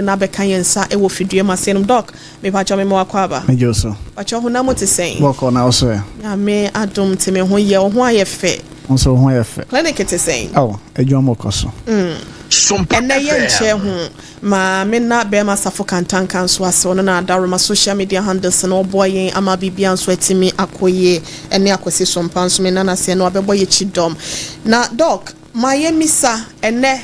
Na bɛka yɛn nsa wɔ fidua mu ase nom. Doc, mepakyɛw, mema wakɔ aba. Megye so. Pakyɛw, honam te sɛn? Bɔkɔ na wo so ɛ? Nyame adom te me ho yɛ. Wo ho ayɛ fɛ. Nso wo ho yɛ fɛ. Clinic te sɛn? Oh, adwuma mu kɔ so. Ɛnɛ yɛ nkyɛn ho maame na bɛrima Safo Kantanka nso ase. Ɔno na adaroma social media handles no ɔboa yɛn ama biribia nso atumi akɔ yie, ɛne Akwasi Sompa nso me nanaseɛ no wabɛbɔ yɛ kyi dɔm. Na Doc, ma yɛ misa ɛnɛ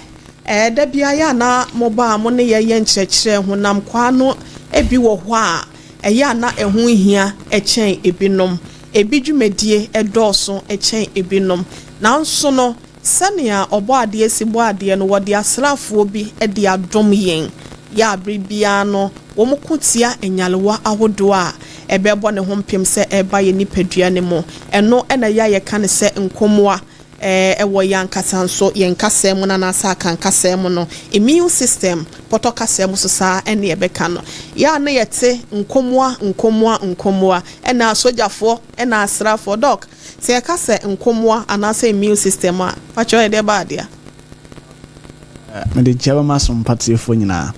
ɛda bia yɛ ana moba a mo ne yɛyɛ nkyerɛkyerɛ honam kwaa no, ebi wɔ hɔ a ɛyɛ ana ɛho hia ɛkyɛn ebinom, ebi dwumadie ɛdɔɔso ɛkyɛn ebinom, nanso no sɛnea ɔbɔ adeɛ si bɔ adeɛ no, wɔde asraafoɔ bi de adom yɛn yɛ abere biara no wɔn ko tia nyalewa ahodoɔ a ɛbɛbɔ ne ho mpem sɛ ɛreba yɛ nipadua no mu. Ɛno ɛna yɛ a yɛka ne sɛ nkomoa ɛwɔ yɛn ankasa nso yɛn kasa mu no anaasɛ aka mu no, immune system, pɔtɔ kasa mu so saa ɛne yɛbɛka no. Yɛ a na yɛte nkomoa, nkomoa, nkomoa, ɛna asogyafoɔ, ɛna asraafoɔ. Doc, sɛ yɛka sɛ nkomoa anaasɛ immune system a, pakyɛ, yɛde ba adeɛ? Mede nkyia bɛma so mpatiefoɔ nyinaa.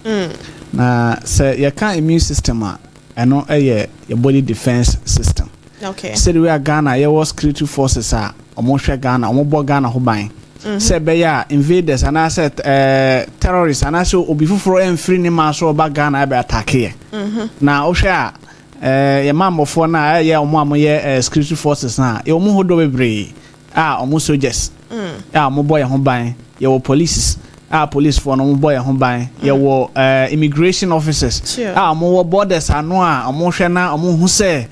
Na sɛ yɛka immune system a, ɛno yɛ yɛ body defense system. Sɛde wei a Ghana yɛwɔ security forces a ɔmohwɛ Ghana, ɔmobɔ Ghana ho ban sɛ ɛbɛyɛ a invaders anaasɛ terrorists anaasɛ obi foforɔ ɛmfiri ne maa so ɔba Ghana ɛbɛ attack yɛ. Na wohwɛ a, yɛ mammɔfoɔ no a ɛyɛ ɔmo a moyɛ security forces no a, yɛwɔ mu hodoɔ bebree a ɔmo soldiers a ɔmo bɔ yɛn ho ban, yɛwɔ polices a policefoɔ no ɔmo bɔ yɛn ho ban, yɛwɔ immigration officers a ɔmo wɔ borders ano a ɔmo hwɛ na ɔmo hu sɛ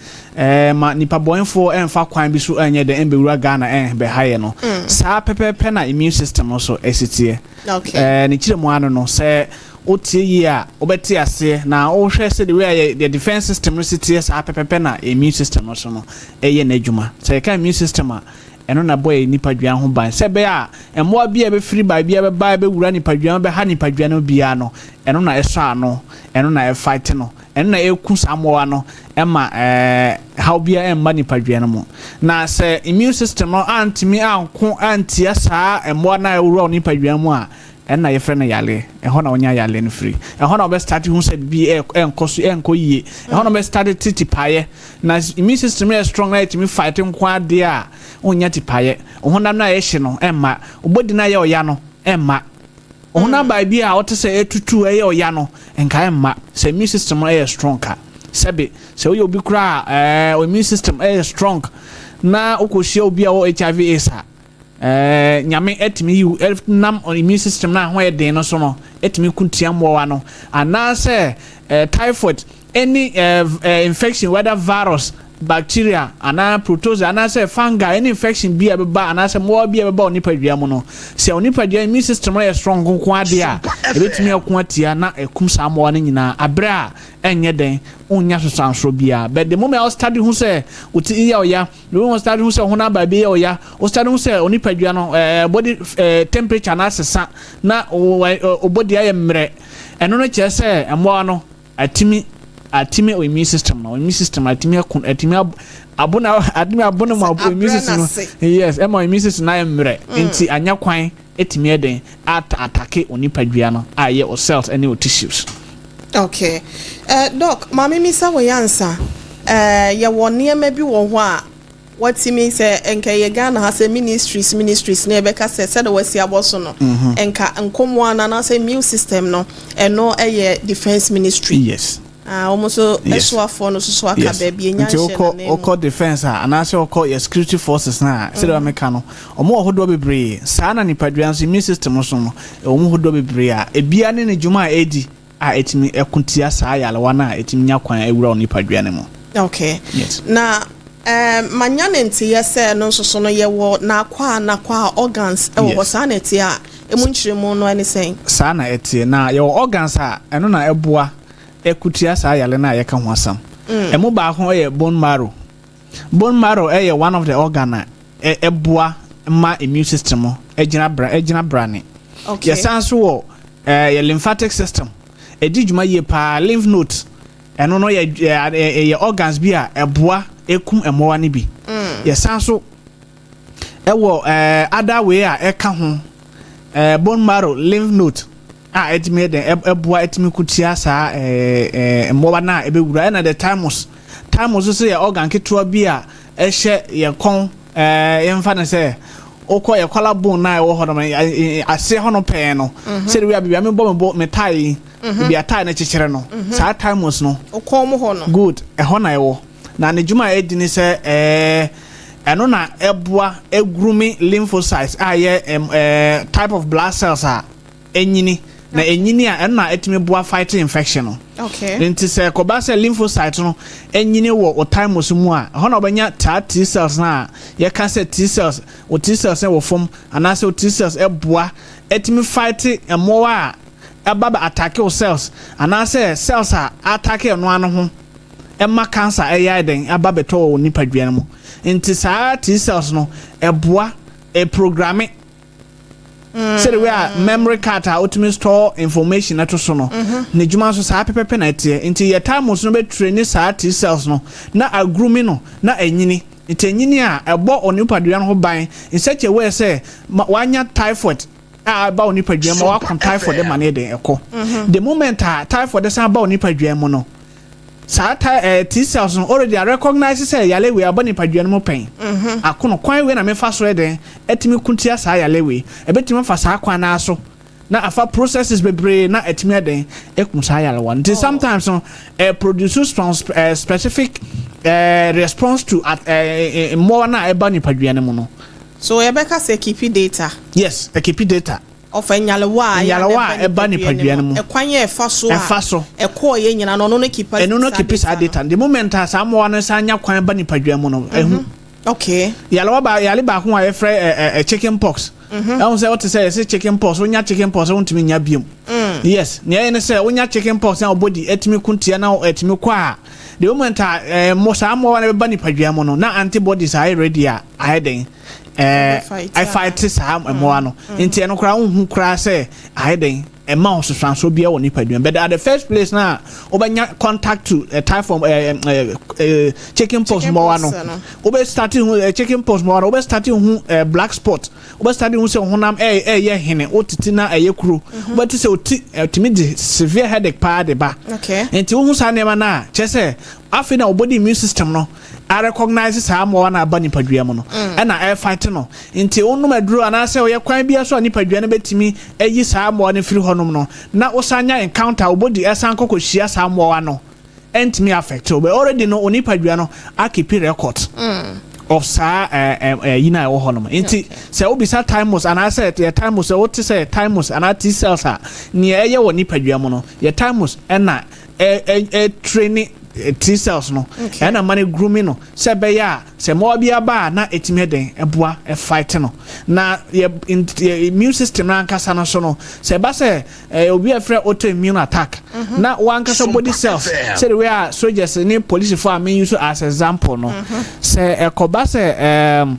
ma nipa bɔnfoɔ ɛnfa kwan bi so ɛnyɛ dɛ ɛnbɛwura Ghana ɛnbɛha yɛ no. Saa pɛpɛɛpɛ na immune system no so ɛsi teɛ. Ne kyerɛ mu ano no, sɛ wotie yie a, wobɛte aseɛ na wohwɛ sɛ the way a yɛ defense system no si teɛ, saa pɛpɛpɛ na immune system no so no ɛyɛ n'adwuma. Sɛ yɛka immune system a, ɛno na bɔ yɛ nipadua ho ban sɛ ɛbɛyɛ a mmoa bi a ɛbɛfiri baabi a bɛba bɛwura nipadua no, bɛha nipadua no biara no, ɛno na ɛsɔ ano, ɛno na ɛfight no, ɛno na ɛku saa mmoa no, ɛma haw biara ɛmma nipadua no mu. Na sɛ immune system no antumi anko antia saa mmoa no a ɛwura wɔ nipadua mu a, ɛna yɛfrɛ no yaleɛ. Ɛhɔ na wɔnya yaleɛ no firi, ɛhɔ na wɔbɛstart hu sɛ biribi ɛnkɔ so, ɛnkɔ yie, ɛhɔ na wɔbɛstart tete paeɛ. Na immune system yɛ strong na yɛtumi fight nko adeɛ a, wonya tipaeɛ, honam no a yɛhye no ɛmma, obɔdi no a ɛyɛ ɔya no ɛmma, honam baabi a ɔte sɛ ɛtutu ɛyɛ ɔya no nka ɛmma, sɛ immune system no ɛyɛ strong ka. Sɛbe, sɛ woyɛ obi koraa immune system ɛyɛ strong na wokɔhyia obi a wɔ HIV AIDS a, nyame ɛtumi yi nam immune system no a ho yɛ den no so no ɛtumi ko tia mmoawa no, anaasɛ typhoid, any infection, whether virus, bacteria anaa protozoa anaasɛ fungi, any infection bi a ɛbɛba anaasɛ mmoawa bi a ɛbɛba onipadua mu no, sɛ onipadua immune system no yɛ strong nko adeɛ a, ɛbɛtumi ako atia na ɛkum saa mmoawa no nyinaa aberɛ a ɛnyɛ den, wonya sosansoɔ biara. But the moment a wostart hu sɛ wo ti yɛ ɔya, the moment wostart hu sɛ honam baabi yɛ ɔya, wostart hu sɛ onipadua no body temperature no asesa na wo body ayɛ mmerɛ, ɛno no kyerɛ sɛ mmoawa no atumi o immune system no, immune system atumi ako, atumi abo na atumi abo no ma immune system no, yes, ɛma immune system no ayɛ mmerɛ, nti anya kwan etumi ɛden ata attack onipadua no a ɛyɛ o cells ɛne o tissues. Okay, Doc, maame misa wɔ yansa, yɛwɔ nneɛma bi wɔ hɔ a wɔtumi sɛ nka yɛ Ghana ha sɛ ministries na yɛbɛka sɛ sɛde wɔasi abɔ so no, nka nkɔmmoa no anaasɛ immune system no, ɛno ɛyɛ defence ministry. Ah, wɔn nso ɛsoafoɔ no soso aka baabi enya. Nti wokɔ defence a anaasɛ wokɔ yɛ security forces na sɛdeɛ wɔmeka no, ɔmo wɔ hodoɔ bebree saa na nipadua nso immune system so no ɛwɔ mu hodoɔ bebree a ebia ne ne dwuma a ɛdi a ɛtumi ɛko tia saa yalewa no a ɛtumi nya kwan awura wɔ nipadua no mu. Na manya ne nteyɛ sɛ no nso so no yɛwɔ n'akwa organs ɛwɔ hɔ. Saa na ɛteɛ a, emu nkyerɛmu no ɛne sɛn? Saa na ɛteɛ. Na yɛwɔ organs a ɛno na ɛboa ɛkutia saa yale no a yɛka ho asɛm. Ɛmu baako yɛ bone marrow. Bone marrow ɛyɛ one of the organ a ɛboa ma immune system no ɛgyina brane. Yɛsan so wɔ yɛ lymphatic system, ɛdi dwuma yie paa. Lymph node, ɛno no yɛ ɛyɛ organs bi a ɛboa ekum mmoawa no bi. Yɛsan so ɛwɔ other way a ɛka ho, bone marrow, lymph node. A ɛtumi yɛ dɛn ɛboa ɛtumi ko tia saa ɛɛ ɛɛ mmoawa no a ɛbɛwura. Ɛna the thymus nso yɛ organ ketewa bi a ɛhyɛ yɛn kɔn. Yɛmfa no sɛ wokɔ yɛ collar bone na ɛwɔ hɔ nom, aseɛ hɔ no pɛɛ no, sɛde wei a biribi a mebɔ me bɔ me tie yi, biribi a tie no kyekyere no, saa thymus no. Wokɔn mu hɔ no. Good, ɛhɔ na ɛwɔ. Na ne dwuma a ɛdi ne sɛ ɛno na ɛboa ɛgroom lymphocytes a yɛ type of blood cells a ɛnyini na ɛnyini a, ɛno na ɛtumi boa fight infection no. Nti sɛ kɔba sɛ lymphocyte no ɛnyini wɔ o thymus mu a, ɛhɔ na ɔbɛnya taa T cells na a yɛka sɛ T cells, o T cells wɔ fam anaasɛ o T cells ɛboa ɛtumi fight mmoa a ɛba bɛ attack o cells anaasɛ cells a attack ɛno ano ho ɛma cancer ɛyɛ ayɛ aba bɛtɔ wɔ nipadua no mu. Nti saa T cells no ɛboa ɛprogram sɛde wei a memory card a wotumi store information ɛto so no, ne dwuma nso saa pɛpɛpɛ na ɛteɛ. Nti yɛ thymus no bɛtrain ne saa T cells no na agroom no na ɛnyini. Nti ɛnyini a, ɛbɔ onipadua no ho ban in such a way sɛ wanya typhoid a ɛba onipadua mu, wako typhoid ma ne den ɛkɔ. The moment a typhoid san ba onipadua mu no, saa ta T cells no already a recognize sɛ yale wei abɔ nipadua no mu pɛn akono, kwan wei na mefa so ɛdɛn ɛtumi kuntia saa yale wei. Ɛbɛtumi afa saa kwan naa so na afa processes bebree na ɛtumi ɛdɛn ekum saa yalewa. Nti sometimes no produce strong specific response to mmoawa na ɛba nipadua no mu no. So yɛbɛka sɛ keep data. Yes, ɛkeep data. Ɔfa nyalewa a nyalewa a ɛba nipadua no mu. Ɛkwan yɛ ɛfa so a ɛfa so ɛkɔɔ yɛ nyina no, ɔno no keep. Ɛno no keep saa data. The moment a saa mmoawa no san nya kwan ba nipadua mu no, ɛhu. Yalewa ba yale baako a yɛfrɛ ɛ ɛ chicken pox, ɛho sɛ wote sɛ yɛsɛ chicken pox, wonya chicken pox, wontumi nya biom. Yes, nea ɛyɛ ne sɛ wonya chicken pox na body ɛtumi ko tia na ɛtumi kɔ a, the moment a mo saa mmoawa no bɛba nipadua mu no, na antibodies ayɛ ready a ayɛ den ɛfight saa mmoawa no. Nti ɛno koraa wohu koraa sɛ ayɛ den ɛma ɔsosanso biara wɔ nipadua. But at the first place na wobɛnya contact to typhoid, chicken pox mmoawa no, wobɛ start hu chicken pox mmoawa no, wobɛ start hu black spot, wobɛ start hu sɛ honam ɛyɛ hene, wotete na ɛyɛ kuro, wobɛte sɛ oti ɛtumi de severe headache paa de ba. Nti wohu saa nneɛma no a, kyerɛ sɛ afei na wo body immune system no a recognize saa mmoawa no aba nipadua mu no, ɛna ɛfight no. Nti wonom aduro anaasɛ ɔyɛ kwan bi so a nipadua no bɛtumi ayi saa mmoawa no firi hɔnom no, na wosan nya encounter, wo body ɛsan kɔkɔ hyia saa mmoawa no, ɛntumi affect wo. But already no, onipadua no akeep record of saa ɛɛ ɛɛ yi na ɛwɔ hɔnom. Nti sɛ wobisa thymus anaasɛ yɛ thymus, sɛ wote sɛ thymus anaa T cells a, nea ɛyɛ wɔ nipadua mu no, yɛ thymus ɛna ɛ ɛ ɛ train T cells no, ɛna ma no grooming no sɛ ɛbɛyɛ a sɛ mmoawa bi aba a, na ɛtumi ɛdɛn ɛboa ɛfight no. Na yɛ immune system no ankasa no so no, sɛ ɛba sɛ obi a ɛfrɛ autoimmune attack na wankasa body cells, sɛde wei a soldiers ne polisifoɔ a me use as example no, sɛ ɛkɔba sɛ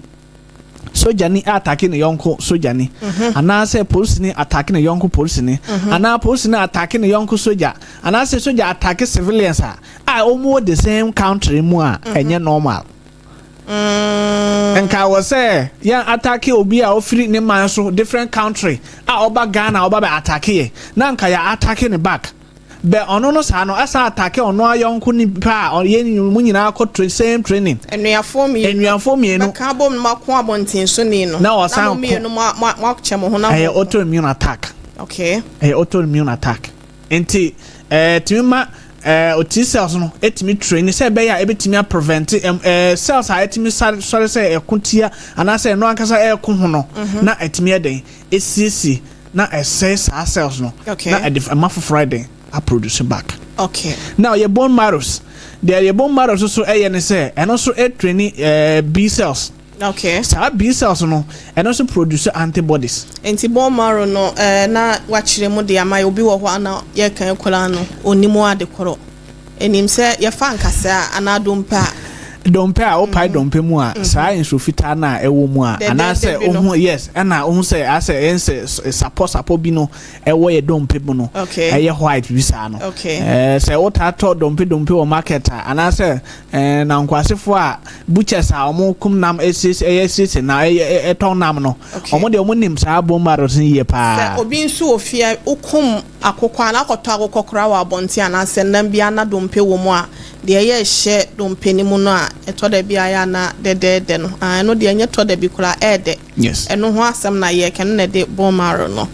sogyani attack ne yɔnko sogyani anaasɛ polisini attack ne yɔnko polisini anaa polisini attack ne yɔnko sogya anaasɛ sogya attack civilians a wɔn wɔ the same country mu a, ɛnyɛ normal. Nka wɔ sɛ yɛn attack obi a ofiri ne man so, different country a ɔba Ghana, ɔba bɛ attack yɛ, na nka yɛ attack ne back bɛ ɔno no saa no ɛsan attack ɔno ayɔnko nipa a ɔyɛ mu nyinaa kɔ same training. Enuafoɔ mmienu. Enuafoɔ mmienu. Bɛka abom no mako abɔnten so ni no. Na ɔsan ko mmienu mo mo akyɛ mo ho na. Ɛyɛ autoimmune attack. Ɛyɛ autoimmune attack. Nti tumi ma o T cells no etumi train sɛ ɛbɛyɛ a ebetumi aprevent cells a etumi sɔre sɛ ɛko tia anaasɛ ɛno ankasa ɛɛko ho no, na etumi ɛdɛn esiesie na ɛsɛe saa cells no na ɛde ɛma foforɔ ɛdɛn aproduce back. Now yɛ bone marrows deɛ, yɛ bone marrows nso ɛyɛ ne sɛ ɛno nso ɛtrain B cells. Saa B cells no, ɛno nso produce antibodies. Nti bone marrow no, na wakyerɛ mu de ama obi wɔ hɔ ana yɛka koraa no onim ade korɔ enim sɛ yɛfa nkasa a anaa dompe a. Dompe a wopae dompe mu a, saa nsuo fitaa no a ɛwɔ mu a, Dɛdɛɛdɛ anaasɛ bi no. wohu, yes, ɛna wohu sɛ asɛ ɛyɛ sɛ sapɔ sapɔ bi no ɛwɔ yɛ dompe mu no, ɛyɛ white bi saa no. Sɛ wotaa tɔ dompe dompe wɔ market a, anaasɛ nankoasefoɔ a, butchers a wɔn kum nam esiesie, ɛyɛ siesie na ɛyɛ ɛtɔn nam no, wɔn deɛ wɔn nim saa bone marrow no yie paa. Sɛ obi nso wɔ fie, wokum akokɔ anaa akɔtɔ akokɔ koraa wɔ abɔnten anaasɛ nam bi ana dompe wɔ mu a, deɛ ɛyɛ ɛhyɛ dompe no mu no a, ɛtɔ da bi a ɛyɛ ana dɛdɛɛdɛ no, ah, ɛno deɛ ɛnyɛ tɔ da bi koraa, ɛɛdɛ. Ɛno ho asɛm na yɛreka, ɛno na ɛde bone marrow no.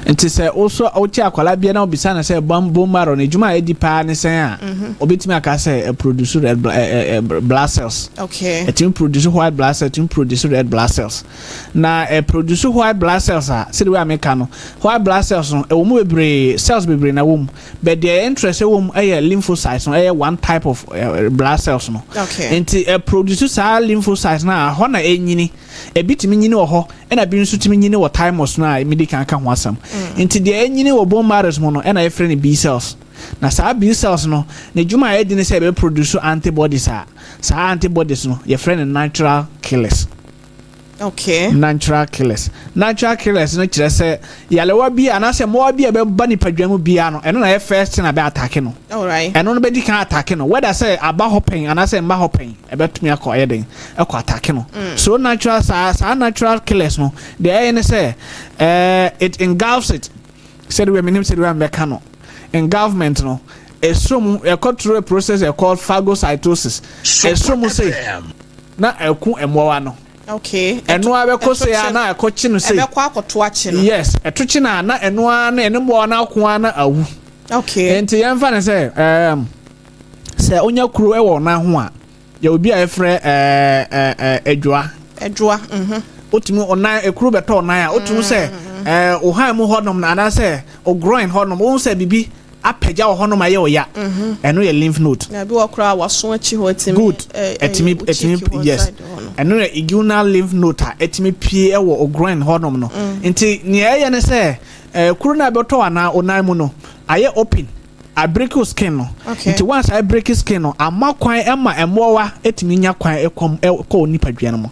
Nti sɛ wosɔ wokye akwadaa bi na wobisa no sɛ bone marrow no adwuma a ɛdi paa ne sɛn a, obetumi aka sɛ ɛproduce red blood cells. Ɛtumi produce white blood cells, ɛtumi produce red blood cells. Na ɛproduce white blood cells a, sɛdeɛ wei a meka no, white blood cells no, ɛwɔ mu bebree, cells bebree na ɛwɔ mu. But deɛ interest ɛwɔ mu ɛyɛ lymphocytes no, ɛyɛ one type of blood cells no. Nti ɛproduce saa lymphocytes no a, hɔ na ɛnyini. Ebi tumi nyini wɔ hɔ, ɛna bi nso tumi nyini wɔ thymus no a medi kan ka ho asɛm. Nti deɛ ɛnyini wɔ bone marrow mu no, ɛna yɛfrɛ no B cells. Na saa B cells no, ne dwuma a ɛdi ne sɛ ɛbɛ produce antibodies a, saa antibodies no, yɛfrɛ no natural killers. Natural killers. Natural killers no kyerɛ sɛ yalewa bi anaasɛ mmoawa bi a ɛbɛba nipadua mu biara no, ɛno na ɛyɛ first thing a bɛ attack no. Ɛno no bɛdi kan attack no. Whether sɛ aba hɔ pɛn anaasɛ mma hɔ pɛn, ɛbɛtumi akɔ ɛyɛ den ɛkɔ attack no. So natural saa natural killers no, deɛ ɛyɛ ne sɛ it engulfs it. Sɛde wɛ menim sɛde wɛ mbɛka no. Engulfment no, ɛsoro mu ɛkɔ through a process called phagocytosis. Ɛsoro mu sɛ na ɛko mmoawa no. Ɛno ara bɛkɔ se a na ɛkɔ kye no se. Ɛbɛkɔ akɔto akye no. Yes, ɛto kye no a na ɛno ara na ɛne mmoawa no ako ara na awu. Nti yɛmfa ne sɛ sɛ onya kuro ɛwɔ ɔnan ho a, yɛ obi a yɛfrɛ adwoa. Adwoa. Wotumi ɔnan ekuro bɛtɔ ɔnan a, wotumi sɛ ɔhan mu hɔnom na anaasɛ ɔgroin hɔnom, wohu sɛ biribi apagya wɔ hɔnom ayɛ ɔya. Ɛno yɛ lymph node. Na bi wɔ koraa waso akyi hɔ ɛtumi. Good. Ɛtumi ɛtumi, yes. Ɛno yɛ inguinal lymph node a ɛtumi pie ɛwɔ ɔgroin hɔnom no. Nti nea ɛyɛ ne sɛ kuro no a ɛbɛtɔ anaa ɔnan mu no ayɛ open. Abreak skin no. Nti once a break skin no, ama kwan ɛma mmoawa ɛtumi nya kwan ɛkɔm ɛkɔ nipadua no mu.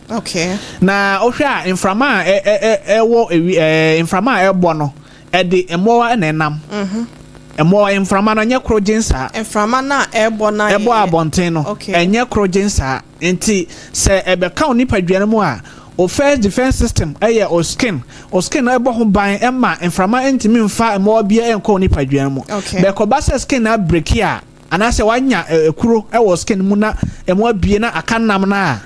Na wohwɛ a mframa a ɛwɔ ewi mframa a ɛbɔ no, ɛde mmoawa ɛna ɛnam. Mmoawa mframa no ɛnyɛ koro gye saa. Mframa no a ɛbɔ no ɛbɔ abɔnten no, ɛnyɛ koro gye saa. Nti sɛ ɛbɛka wo nipadua no mu a, o first defense system ɛyɛ o skin. O skin no ɛbɔ ho ban ɛma mframa ntumi mfa mmoawa biara ɛnkɔ wo nipadua no mu. Bɛkɔba sɛ skin na break a, anaasɛ wanya ekuro ɛwɔ skin mu na ɛmu abie na aka nam no a,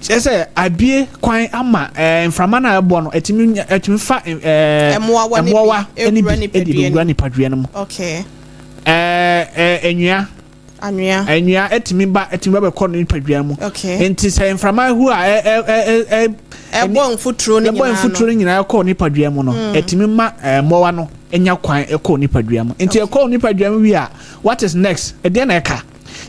kyerɛ sɛ abie kwan ama mframa no a ɛbɔ no ɛtumi fa mmoawa ɛne bi ɛde wura nipadua no mu. Enwia. Anwea. Anwea ɛtumi ba bɛkɔ no nipadua mu. Nti sɛ mframa ehu a ɛ ɛ ɛ ɛ ɛbɔ mfuturo no nyinaa ɛbɔ mfuturo no nyinaa kɔ nipadua mu no, ɛtumi ma mmoawa no nya kwan ɛkɔ nipadua mu. Nti ɛkɔ nipadua mu wie a, what is next? Ɛdeɛ na ɛka.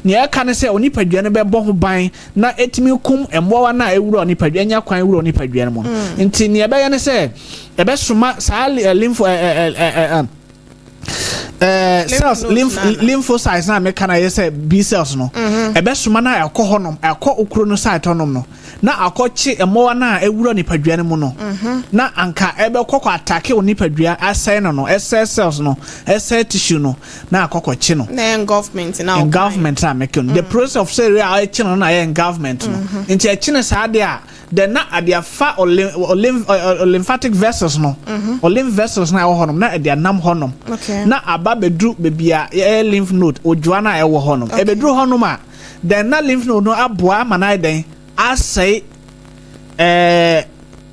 Nea ɛka ne sɛ onipadua no bɛbɔ ho ban na ɛtumi kum mmoawa no a ɛwura onipadua, nya kwan wura onipadua no mu no. Nti nea ɛbɛyɛ ne sɛ ɛbɛsoma saa lympho ɛ ɛ ɛ cells, lymphocytes na meka na yɛ sɛ B cells no, ɛbɛsoma na ɛkɔ hɔnom, ɛkɔ okuro no site hɔnom no na akɔkye mmoawa no a ɛwura nipadua no mu no, na anka ɛbɛkɔ kɔ attack wo nipadua asɛe no, ɛsɛe cells no, ɛsɛe tissue no, na akɔkɔkye no. Na engulfment na engulfment na meka no, the process of sɛ a ɛkye no na ɛyɛ engulfment no. Nti ɛkye no saa deɛ a, then na ade afa o lymphatic vessels no, o lymph vessels na ɛwɔ hɔnom, na ɛde anam hɔnom na aba bɛduru baabi a ɛyɛ lymph node odwoa no a ɛwɔ hɔnom. Ɛbɛduru hɔnom a, then na lymph node no aboa ama no ayɛ dɛn asɛe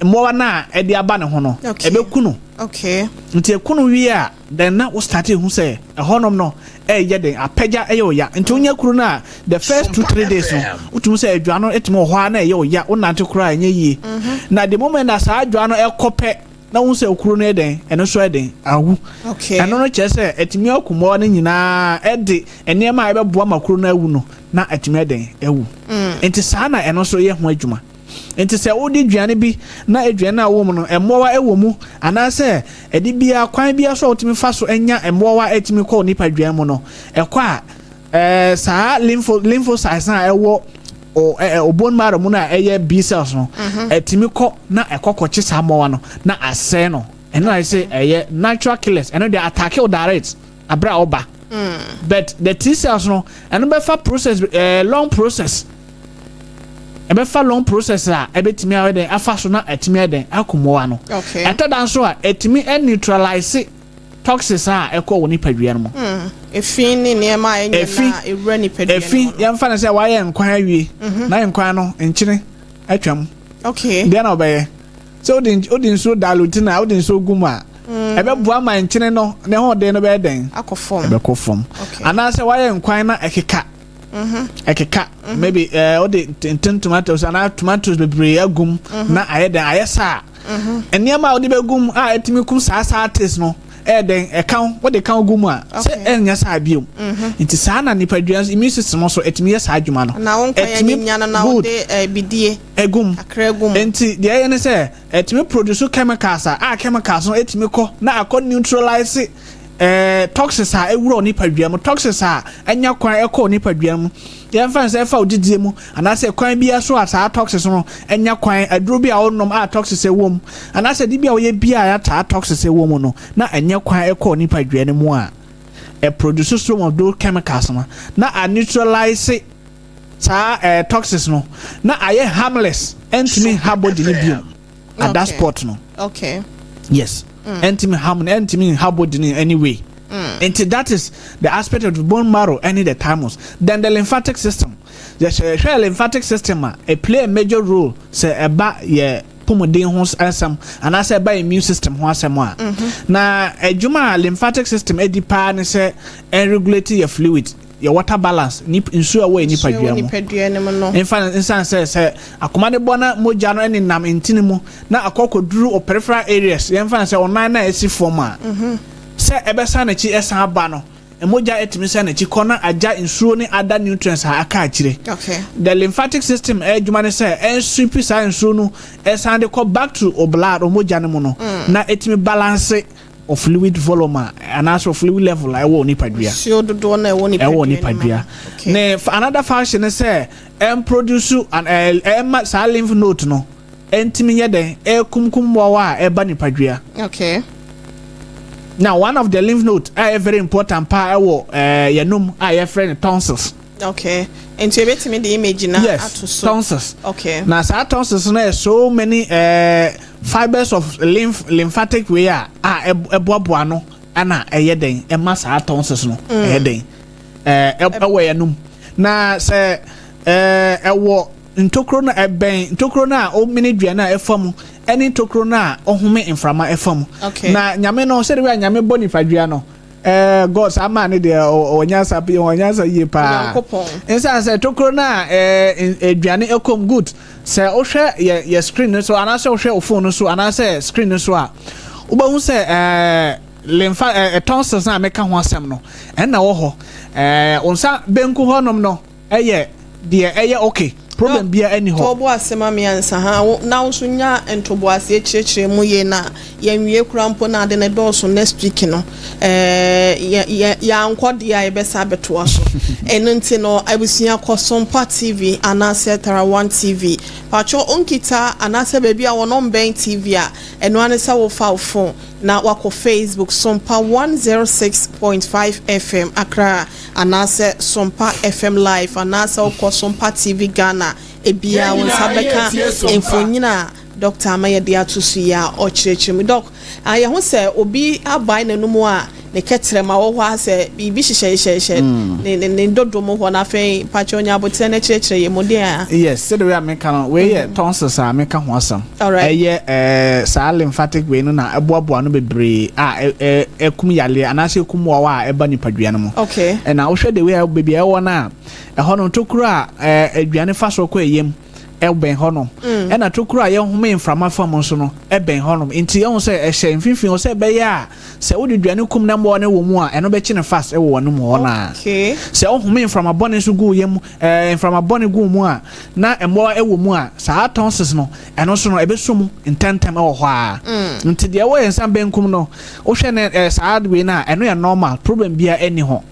mmoawa no a ɛde aba ne ho no. Ɛbɛku no. Nti ɛku no wie a, then na wo start ehu sɛ ɛhɔnom no ɛyɛ den apɛgya, ɛyɛ ɔya. Nti wonya kuro no a, the first 2-3 days no, wotumi sɛ adwa no ɛtumi wɔ hɔ a na ɛyɛ ɔya, wonante koraa ɛnyɛ yie. Na the moment na saa adwa no ɛkɔ pɛ na wohu sɛ okuro no yɛ den, ɛno nso yɛ den awu. Ɛno no kyerɛ sɛ ɛtumi aku mmoawa no nyinaa, ɛde nneɛma a ɛbɛboa ma kuro no awu no na ɛtumi yɛ den awu. Nti saa na ɛno nso yɛ ho adwuma. Nti sɛ wode aduane bi na aduane a wɔ mu no mmoawa wɔ mu, anaasɛ ɛde biara kwan biara so a wotumi fa so anya mmoawa a ɛtumi kɔ nipadua mu no, ɛkɔ a saa lymphocytes na ɛwɔ O ɛ o bone marrow mu no a ɛyɛ B cells no, ɛtumi kɔ na ɛkɔ kɔkye saa mmoawa no na asɛe no. Ɛno na yɛsɛ ɛyɛ natural killers. Ɛno deɛ, attack wo direct abere a ɔba. But the T cells no, ɛno bɛfa process, long process. Ɛbɛfa long process a ɛbɛtumi ayɛ dɛn afa so na ɛtumi ayɛ dɛn akɔ mmoawa no. Ɛtɔ da nso a, ɛtumi neutralize toxins a ɛkɔ wɔ nipadua no mu. Efi ne nneɛma a ɛnyɛ Efi. na ewura nipadua Efi. no mu no. Yɛmfa no sɛ wayɛ nkwan awie na nkwan no nkyene atwam. Deɛ na ɔbɛyɛ sɛ wode nsuo dilute na wode nsuo gu mu a, ɛbɛboa ma nkyene no ne ho den no bɛyɛ dɛn? Akɔ fam. Ɛbɛkɔ fam. Anaasɛ wayɛ nkwan na ɛkeka, ɛkeka, maybe wode nten tomatoes anaa tomatoes bebree agum na ayɛ dɛn, ayɛ saa, nneɛma a wode bɛgum a ɛtumi kum saa taste no ɛyɛ dɛn, ɛka ho, wode ka ho gu mu a sɛ ɛnyɛ saa biom. Nti saa na nipadua nso, immune system nso ɛtumi yɛ saa adwuma no. Na wo nkwan Ɛtumi anyinya no na good. wode bidie Egum. Kakra gu mu. Nti deɛ ɛyɛ ne sɛ ɛtumi produce chemicals a chemicals no ɛtumi kɔ na akɔ neutralize toxins a ɛwura nipadua mu, toxins a ɛnya kwan ɛkɔ nipadua mu. Yɛmfa no sɛ ɛfa odidie mu anaasɛ kwan bi so a saa toxins no ɛnya kwan, aduro bi a wɔnom a toxins ɛwɔ mu, anaasɛ de bi a wɔyɛ bi a saa toxins ɛwɔ mu no na ɛnya kwan ɛkɔ nipadua no mu a, ɛproduce some of those chemicals no na a neutralize saa toxins no na ayɛ harmless, ɛntumi ha body no bio at that spot no. Yes, ɛntumi harm no, ɛntumi ha body no anyway. Nti that is the aspect of the bone marrow ɛne the thymus. Then the lymphatic system, yɛhwɛ hwɛ lymphatic system a, it play a major role sɛ ɛba yɛ pomuden ho asɛm anaasɛ ɛba immune system ho asɛm a. Na adwuma a lymphatic system edi paa ne sɛ ɛregulate yɛ fluid, yɛ water balance, nsuo a ɛwɔ yɛ nipadua mu. Nipadua no mu no. Nfa nsan sɛ akoma ne bɔ na mogya no ne nam ntini mu na akɔkɔduru o peripheral areas, yɛmfa no sɛ ɔnan na esi fam a, sɛ ɛbɛsan n'akyi ɛsan aba no, mogya etumi san n'akyi kɔ na agya nsuo ne other nutrients a aka akyire. The lymphatic system ɛdwuma ne sɛ ɛnsweep saa nsuo no, ɛsan de kɔ back to o blood, o mogya no mu no, na etumi balance o fluid volume a anaasɛ o fluid level a ɛwɔ nipadua. Nsuo dodoɔ na ɛwɔ nipadua Ɛwɔ no mu. nipadua. Ne another function ne sɛ ɛmproduce an ɛma saa lymph node no ɛntumi nyɛ dɛn ɛkumkum mmoawa a ɛba nipadua. Now, one of the lymph node a ɛyɛ very important paa ɛwɔ yɛnum a yɛfrɛ no tonsils. Okay, nti ebetumi de image na ato so? Tonsils. Na saa tonsils no yɛ so many fibers of lymphatic way a ɛboaboa no ɛna ɛyɛ dɛn ɛma saa tonsils no ɛyɛ dɛn ɛwɔ yɛnum. Na sɛ ɛwɔ ntokuro no, ɛbɛn ntokuro no a ɔmene dua no a ɛfa mu ɛne ntokuro no a ɔhome mframa ɛfa mu. Na Nyame no, sɛde wei a Nyame bɔ nipadua no, God saa maa ne deɛ ɔnyansa ɔnyansa yie paa. Nyankopɔn. Nsan sɛ tokuro no a aduane ɛkɔm good, sɛ wohwɛ yɛ screen no so anaasɛ wohwɛ wo phone no so anaasɛ screen no so a, wobɛhu sɛ lympha tonsils a meka ho asɛm no ɛnna wɔ hɔ. Wo nsa benkum hɔnom no ɛyɛ deɛ ɛyɛ okay, problem bia ɛni hɔ. Tɔɔbo asɛm amiɛnsa ha na wo nso nya ntoboaseɛ kyerɛkyerɛ mu yie na yɛnwie kora mpo na ade ne dɔɔso. Next week no yɛ yɛ yɛankɔ deɛ a yɛbɛsa abɛtoa so. Ɛno nti no, abusua, kɔ Sompa TV anaasɛ Tara One TV patwɔ onkita anaasɛ baabi a wɔn mbɛn TV a, ɛno ano sɛ wofa wo phone na wakɔ Facebook, Sompa 106.5 FM Accra anaasɛ Sompa FM Live anaasɛ wokɔ Sompa TV Ghana, ebia wo nsa bɛka mfonyin a Doctor ama yɛde ato so yi a ɔkyerɛkyerɛ mu. Doc, yɛho sɛ obi abae n'anum a ne kɛtrɛma wɔ hɔ a sɛ biribi hyehyɛhyehyɛ ne dodo mu hɔ, na afei pakyɛ onya abotire no kyerɛkyerɛ yɛ mu deɛ a. Yes, sɛde wei a meka no, wei yɛ tonsils a meka ho asɛm. Ɛyɛ saa lymphatic wei no na ɛboaboa no bebree a ɛkum yareɛ anaasɛ ɛkum mmoawa a ɛba nipadua no mu. Ɛna wohwɛ de wei a baabi a ɛwɔ no a, ɛhɔ no tokuro a aduane fa so kɔ ɛyam ɛbɛn hɔnom, ɛna tokuro a yɛhome mframa fa mu nso no ɛbɛn hɔnom. Nti ɛho sɛ ɛhyɛ mfimfini hɔ sɛ ɛbɛyɛ a sɛ wode aduane kum na mmoawa no wɔ mu a, ɛno bɛkye no fast ɛwɔ w'anum hɔ naa. Sɛ wohome mframa bɔne nso gu yam, mframa bɔne gu mu a na mmoawa ɛwɔ mu a, saa tonsils no ɛno nso no ɛbɛso mu ntɛmntɛm ɛwɔ hɔ a. Nti deɛ ɛwɔ yɛn nsa benkum no, wohwɛ ne saa wei no a, ɛno yɛ normal, problem biara ɛni hɔ.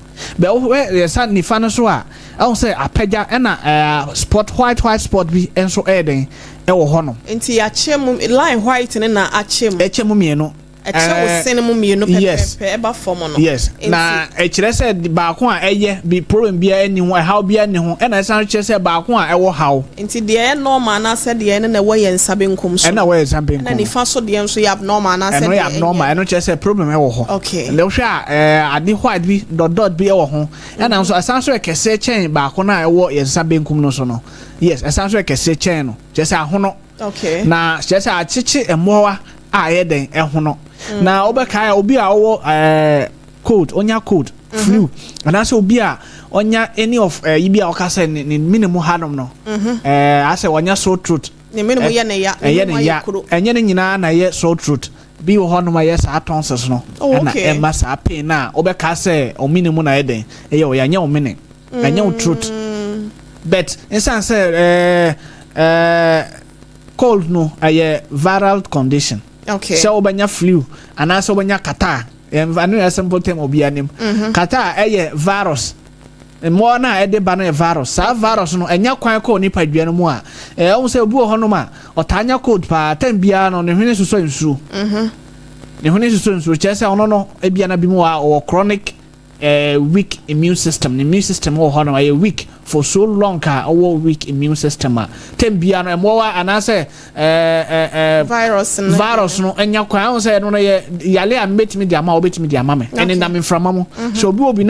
Bɛ wohwɛ yɛn nsa nifa no so a, Ɛho sɛ apagya, ɛna spot, white white spot bi nso ɛyɛ den ɛwɔ hɔ nom. Nti yɛakyɛ mu, line white ne na akyɛ mu. Ɛkyɛ mu mmienu. Ɛkyɛ wo sene mu mmienu pɛpɛɛpɛ ɛba fam no. Yes, na ɛkyerɛ sɛ baako a ɛyɛ bi, problem biara ni ho, ɛhaw biara ni ho, ɛna ɛsan kyerɛ sɛ baako a ɛwɔ haw. Nti deɛ ɛyɛ normal anaasɛ deɛ ɛno na ɛwɔ yɛn nsa benkum so. Ɛna ɛwɔ yɛn nsa benkum. Ɛna nifa so deɛ nso yɛ abnormal anaasɛ ɛno yɛ abnormal, ɛno kyerɛ sɛ problem ɛwɔ hɔ. Ɛna wohwɛ a, ade white bi, dot dot bi ɛwɔ ho, ɛna nso ɛsan so yɛ kɛseɛ kyɛn baako no a ɛwɔ yɛn nsa benkum no so no. Yes, ɛsan so yɛ kɛseɛ kyɛn no, kyerɛ sɛ ahono. Na kyerɛ sɛ akyekye mmoawa a ɛyɛ den ɛhono. Na wobɛkae a, obi a ɔwɔ cold, ɔnya cold, flu, anaasɛ obi a ɔnya any of yi bi a ɔka sɛ ne mene mu hanom no, asɛ ɔnya sore throat. Ne mene mu yɛ ne ya. Ɛyɛ ne ya. Ɛnyɛ ne nyinaa na ɛyɛ sore throat. Bi wɔ hɔnom a ɛyɛ saa tonsils no ɛna ɛma saa pain na wobɛka sɛ ɔmene mu na ɛyɛ den ɛyɛ ɔyɛ. Ɛnyɛ ɔmene, ɛnyɛ wo throat, but nsan sɛ ɛɛ ɛɛ cold no ɛyɛ viral condition. Sɛ wobɛnya flu anaasɛ wobɛnya catarrh, ɛno yɛ simple term obi anim. Catarrh ɛyɛ virus, mmoa no a ɛde ba no yɛ virus. Saa virus no ɛnya kwan kɔ nipadua no mu a, ɛwɔ sɛ obi wɔ hɔnom a ɔtaa nya cold paa, time biara no ne hwene sosɔ nsuo. Ne hwene sosɔ nsuo kyerɛ sɛ ɔno no ebia na bi mu a ɔwɔ chronic weak immune system. Ne immune system wɔ hɔ no ɛyɛ weak for so long a ɔwɔ weak immune system a, time biara no mmoawa anaasɛ virus no. Virus no ɛnya kwan ahun sɛ ɛno no yɛ yale a mbɛtumi de ama a wɔbɛtumi de ama me. Ɛne nam mframa mu sɛ obi wɔ bi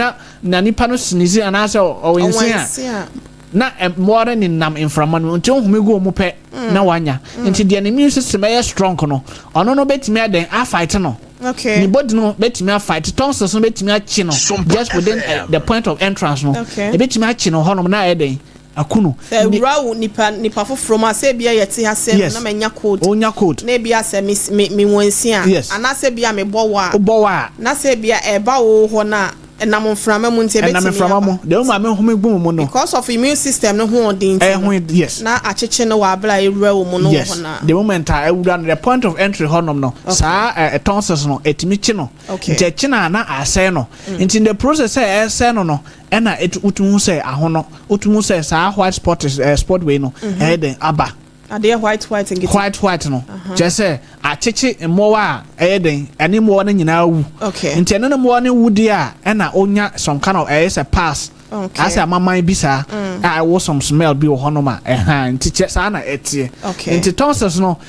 na nipa no sneeze anaasɛ ɔwɔ nse a, na mmoa no nenam mframa no nti ohumi gu wɔn pɛ na wanya. Nti deɛ ne immune system ɛyɛ strong no, ɔno no bɛtumi adɛn afight no. Ne body no bɛtumi afight tonsils no, bɛtumi akyi no just within the point of entrance no. Ebɛtumi akyi no hɔnom na ayɛ dɛn aku no. Sɛ ewura wo nipa foforɔ mu a, sɛ ebia yɛte ha sɛ na manya cold. Onya cold. Na ebia sɛ me wɔnsi a, anaasɛ ebia mebɔ wɔ a, wobɔ wɔ a, na sɛ ebia ɛba wo hɔ na ɛnam mframa mu nti ebɛtumi ɛnam mframa mu deɛ wɔn maame home gu mu no. Because of immune system no ho ɔden nti no, na akyekye no wɔ abere a ewura wɔ mu no wɔ hɔ na. The moment a ewura no, the point of entry hɔnom no, saa tonsils no etumi kye no. Nti ɛkye na na asɛe no. Nti in the process sɛ ɛsɛe no, ɛna etu wotumi hu sɛ ahono, wotumi hu sɛ saa white spot, spot wei no ɛyɛ den aba. Adeɛ white white nkete. White white no kyerɛ sɛ akyekye mmoawa a ɛyɛ den, ɛne mmoawa no nyinaa wu. Nti ɛno ne mmoawa no wu deɛ a, ɛna onya some kind of ɛyɛ sɛ pus asɛ amaman bi saa a ɛwɔ some smell bi wɔ hɔnom a ɛha. Nti kyɛ saa na ɛteɛ. Nti tonsils no,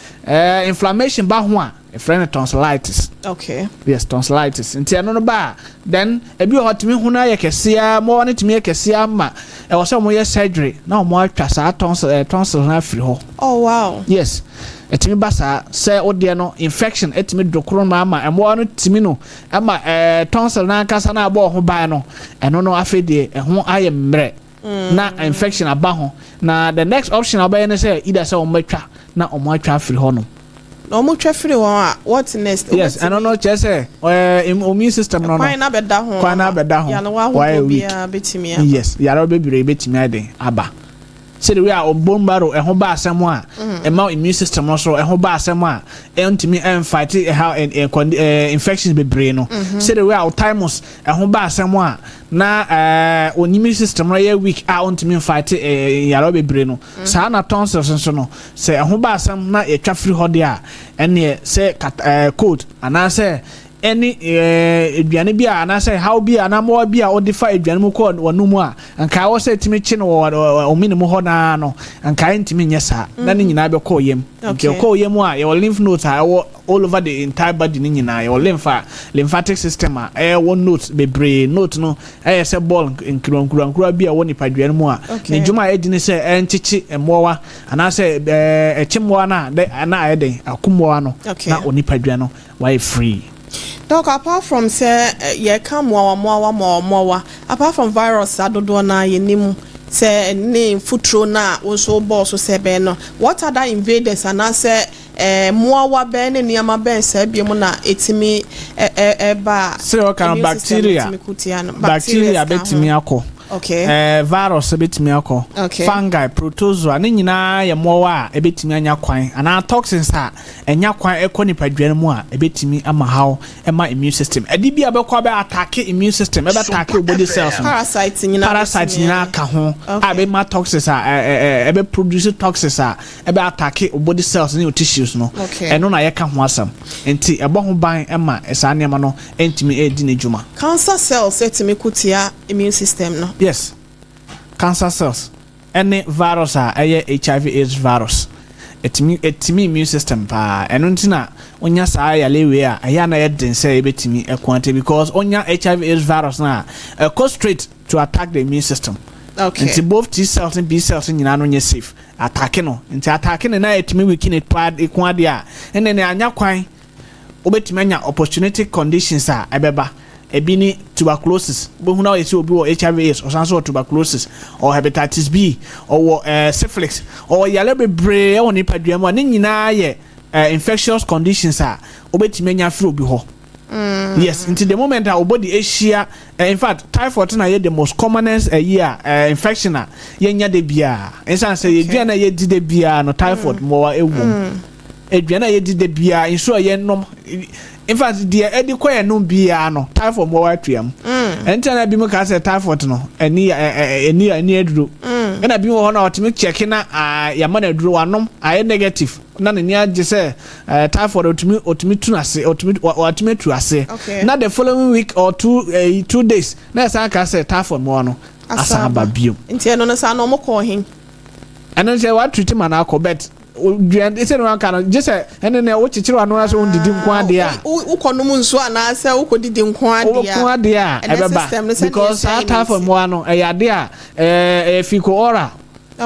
inflammation ba ho a, ɛfrɛ no tonsillitis. Yes, tonsillitis. Nti ɛno no ba a, then ebi wɔ hɔ tumi ho no ayɛ kɛseɛ, mmoawa no tumi yɛ kɛseɛ ama ɛwɔ sɛ wɔyɛ surgery na wɔn atwa saa tonsil no afiri hɔ. Yes, ɛtumi ba saa sɛ wodeɛ no infection ɛtumi dokoro no ama mmoawa no tumi no ama tonsil no ankasa no abɔ ho ban no, ɛno no afei deɛ ɛho ayɛ mmerɛ na infection aba ho. Na the next option a wɔbɛyɛ no sɛ either sɛ wɔn bɛtwa na wɔn atwa afiri hɔ no. Na wɔn twa firi hɔ a, what next? Yes, ɛno no kyerɛ sɛ immune system no kwan na bɛda ho. Kwan na bɛda ho. Yarewa ahodoɔ biara bɛtumi aba. Yes, yarewa bebree bɛtumi ayɛ den aba. Sɛde wei a bone marrow ɛho ba asɛm a, ɛma immune system no so ɛho ba asɛm a, ɛntumi ɛnfight ɛha ɛ infections bebree no. Sɛde wei a thymus ɛho ba asɛm a, na immune system no yɛ weak a, ɔntumi nfight yarewa bebree no. Saa na tonsils nso no, sɛ ɛho ba asɛm na yɛtwa firi hɔ deɛ a, ɛneɛ sɛ cold anaasɛ ɛne aduane bi a anaasɛ haw bi a anaa mmoa bi a wɔde fa aduane mu kɔ wɔn mu a, nka ɛwɔ sɛ ɛtumi kye no wɔ ɔmene mu hɔ naa no, nka ɛntumi nyɛ saa na ne nyinaa bɛkɔ yam. Nti ɛkɔ yam a, yɛwɔ lymph nodes a ɛwɔ all over the entire body ne nyinaa. Yɛwɔ lymph a lymphatic system a ɛwɔ nodes bebree. Node no ɛyɛ sɛ ball nkurankurankuran bi a ɛwɔ nipadua no mu a ne dwuma a ɛdi ne sɛ ɛnkyekye mmoawa anaasɛ ɛkye mmoawa no a na ayɛ den ako mmoawa no na onipadua no wayɛ free. Doc, apart from sɛ yɛka mmoawa mmoawa mmoawa mmoawa, apart from virus adodoɔ na yɛnim sɛ ne mfuturo no a wo nso wobɔɔ so sɛ bɛn no, what other invaders anaasɛ mmoawa bɛn ne nneɛma bɛn saa bi mu na ɛtumi ɛba a sɛ ɔka no, bacteria, bacteria bɛtumi akɔ. Virus bɛtumi akɔ. Fungi, protozoa ne nyinaa yɛ mmoawa a ɛbɛtumi anya kwan anaa toxins a ɛnya kwan ɛkɔ nipadua no mu a ɛbɛtumi ama haw ɛma immune system. Ɛde bi a bɛkɔ abɛ attack immune system, ɛbɛ attack wo body cells no. Parasite nyinaa. Parasite nyinaa ka ho a ɛbɛma toxins a ɛbɛ produce toxins a ɛbɛ attack wo body cells ne your tissues no. Ɛno na yɛka ho asɛm, nti ɛbɔ ho ban ɛma saa nneɛma no ɛntumi ɛdi ne dwuma. Cancer cells ɛtumi ko tia immune system no? Yes, cancer cells ɛne virus a ɛyɛ HIV AIDS virus ɛtumi immune system paa. Ɛno nti na onya saa yale wei a, ɛyɛ ana yɛ den sɛ ɛbɛtumi ɛko ate, because onya HIV AIDS virus na ɛkɔ straight to attack the immune system. Nti both T cells and B cells nyinaa no nyɛ safe attack no. Nti attack no na ɛtumi weaken it paa. Ɛko adeɛ a ɛnna ne anya kwan, wobɛtumi anya opportunity conditions a ɛbɛba. Ebi ne tuberculosis. Wobɛhu na ɔyɛ sɛ obi wɔ HIV AIDS, ɔsan so wɔ tuberculosis, ɔwɔ hepatitis B, ɔwɔ syphilis, ɔwɔ yare bebree ɛwɔ nipadua mu a ne nyinaa yɛ infectious conditions a wobɛtumi anya firi obi hɔ. Yes, nti the moment a wo body ahyia, in fact, typhoid na yɛ the most commonest ɛyi a infection a yɛnya de biara, ɛnsan sɛ yɛduane a yɛdi de biara no, typhoid mmoawa ɛwɔ mu. Aduane a yɛdi de biara, nsuo a yɛnom, in fact, deɛ ɛde kɔ yɛn nom biara no, typhoid mmoawa atua mu. Ɛnti na bi mu ka sɛ typhoid no ɛni ɛ ɛ ɛni ɛni aduro. Ɛna bi wɔ hɔ na ɔtumi kyɛke na aa yɛama no aduro, wanom, ayɛ negative, na n'ani agye sɛ typhoid ɔtumi tu n'ase, ɔtumi watumi atu ase. Na the following week or 2 days na ɛsan ka sɛ typhoid mmoawa no asan aba bio. Nti ɛno no saa na ɔmo kɔɔ hen? Ɛno nkyɛn watreat ma na akɔ, but duane sɛ ne wanka no gye sɛ ɛne ne wokyekyere wano na sɛ wondidi nko adeɛ a Wokɔ nom nsuo anaasɛ wokɔ didi nko adeɛ woko adeɛ a ɛnɛ ɛbɛba system no sɛdeɛ because saa ɛsɛe no typhoid nti. mmoa no ɛyɛ adeɛ a ɛyɛ fecal oral.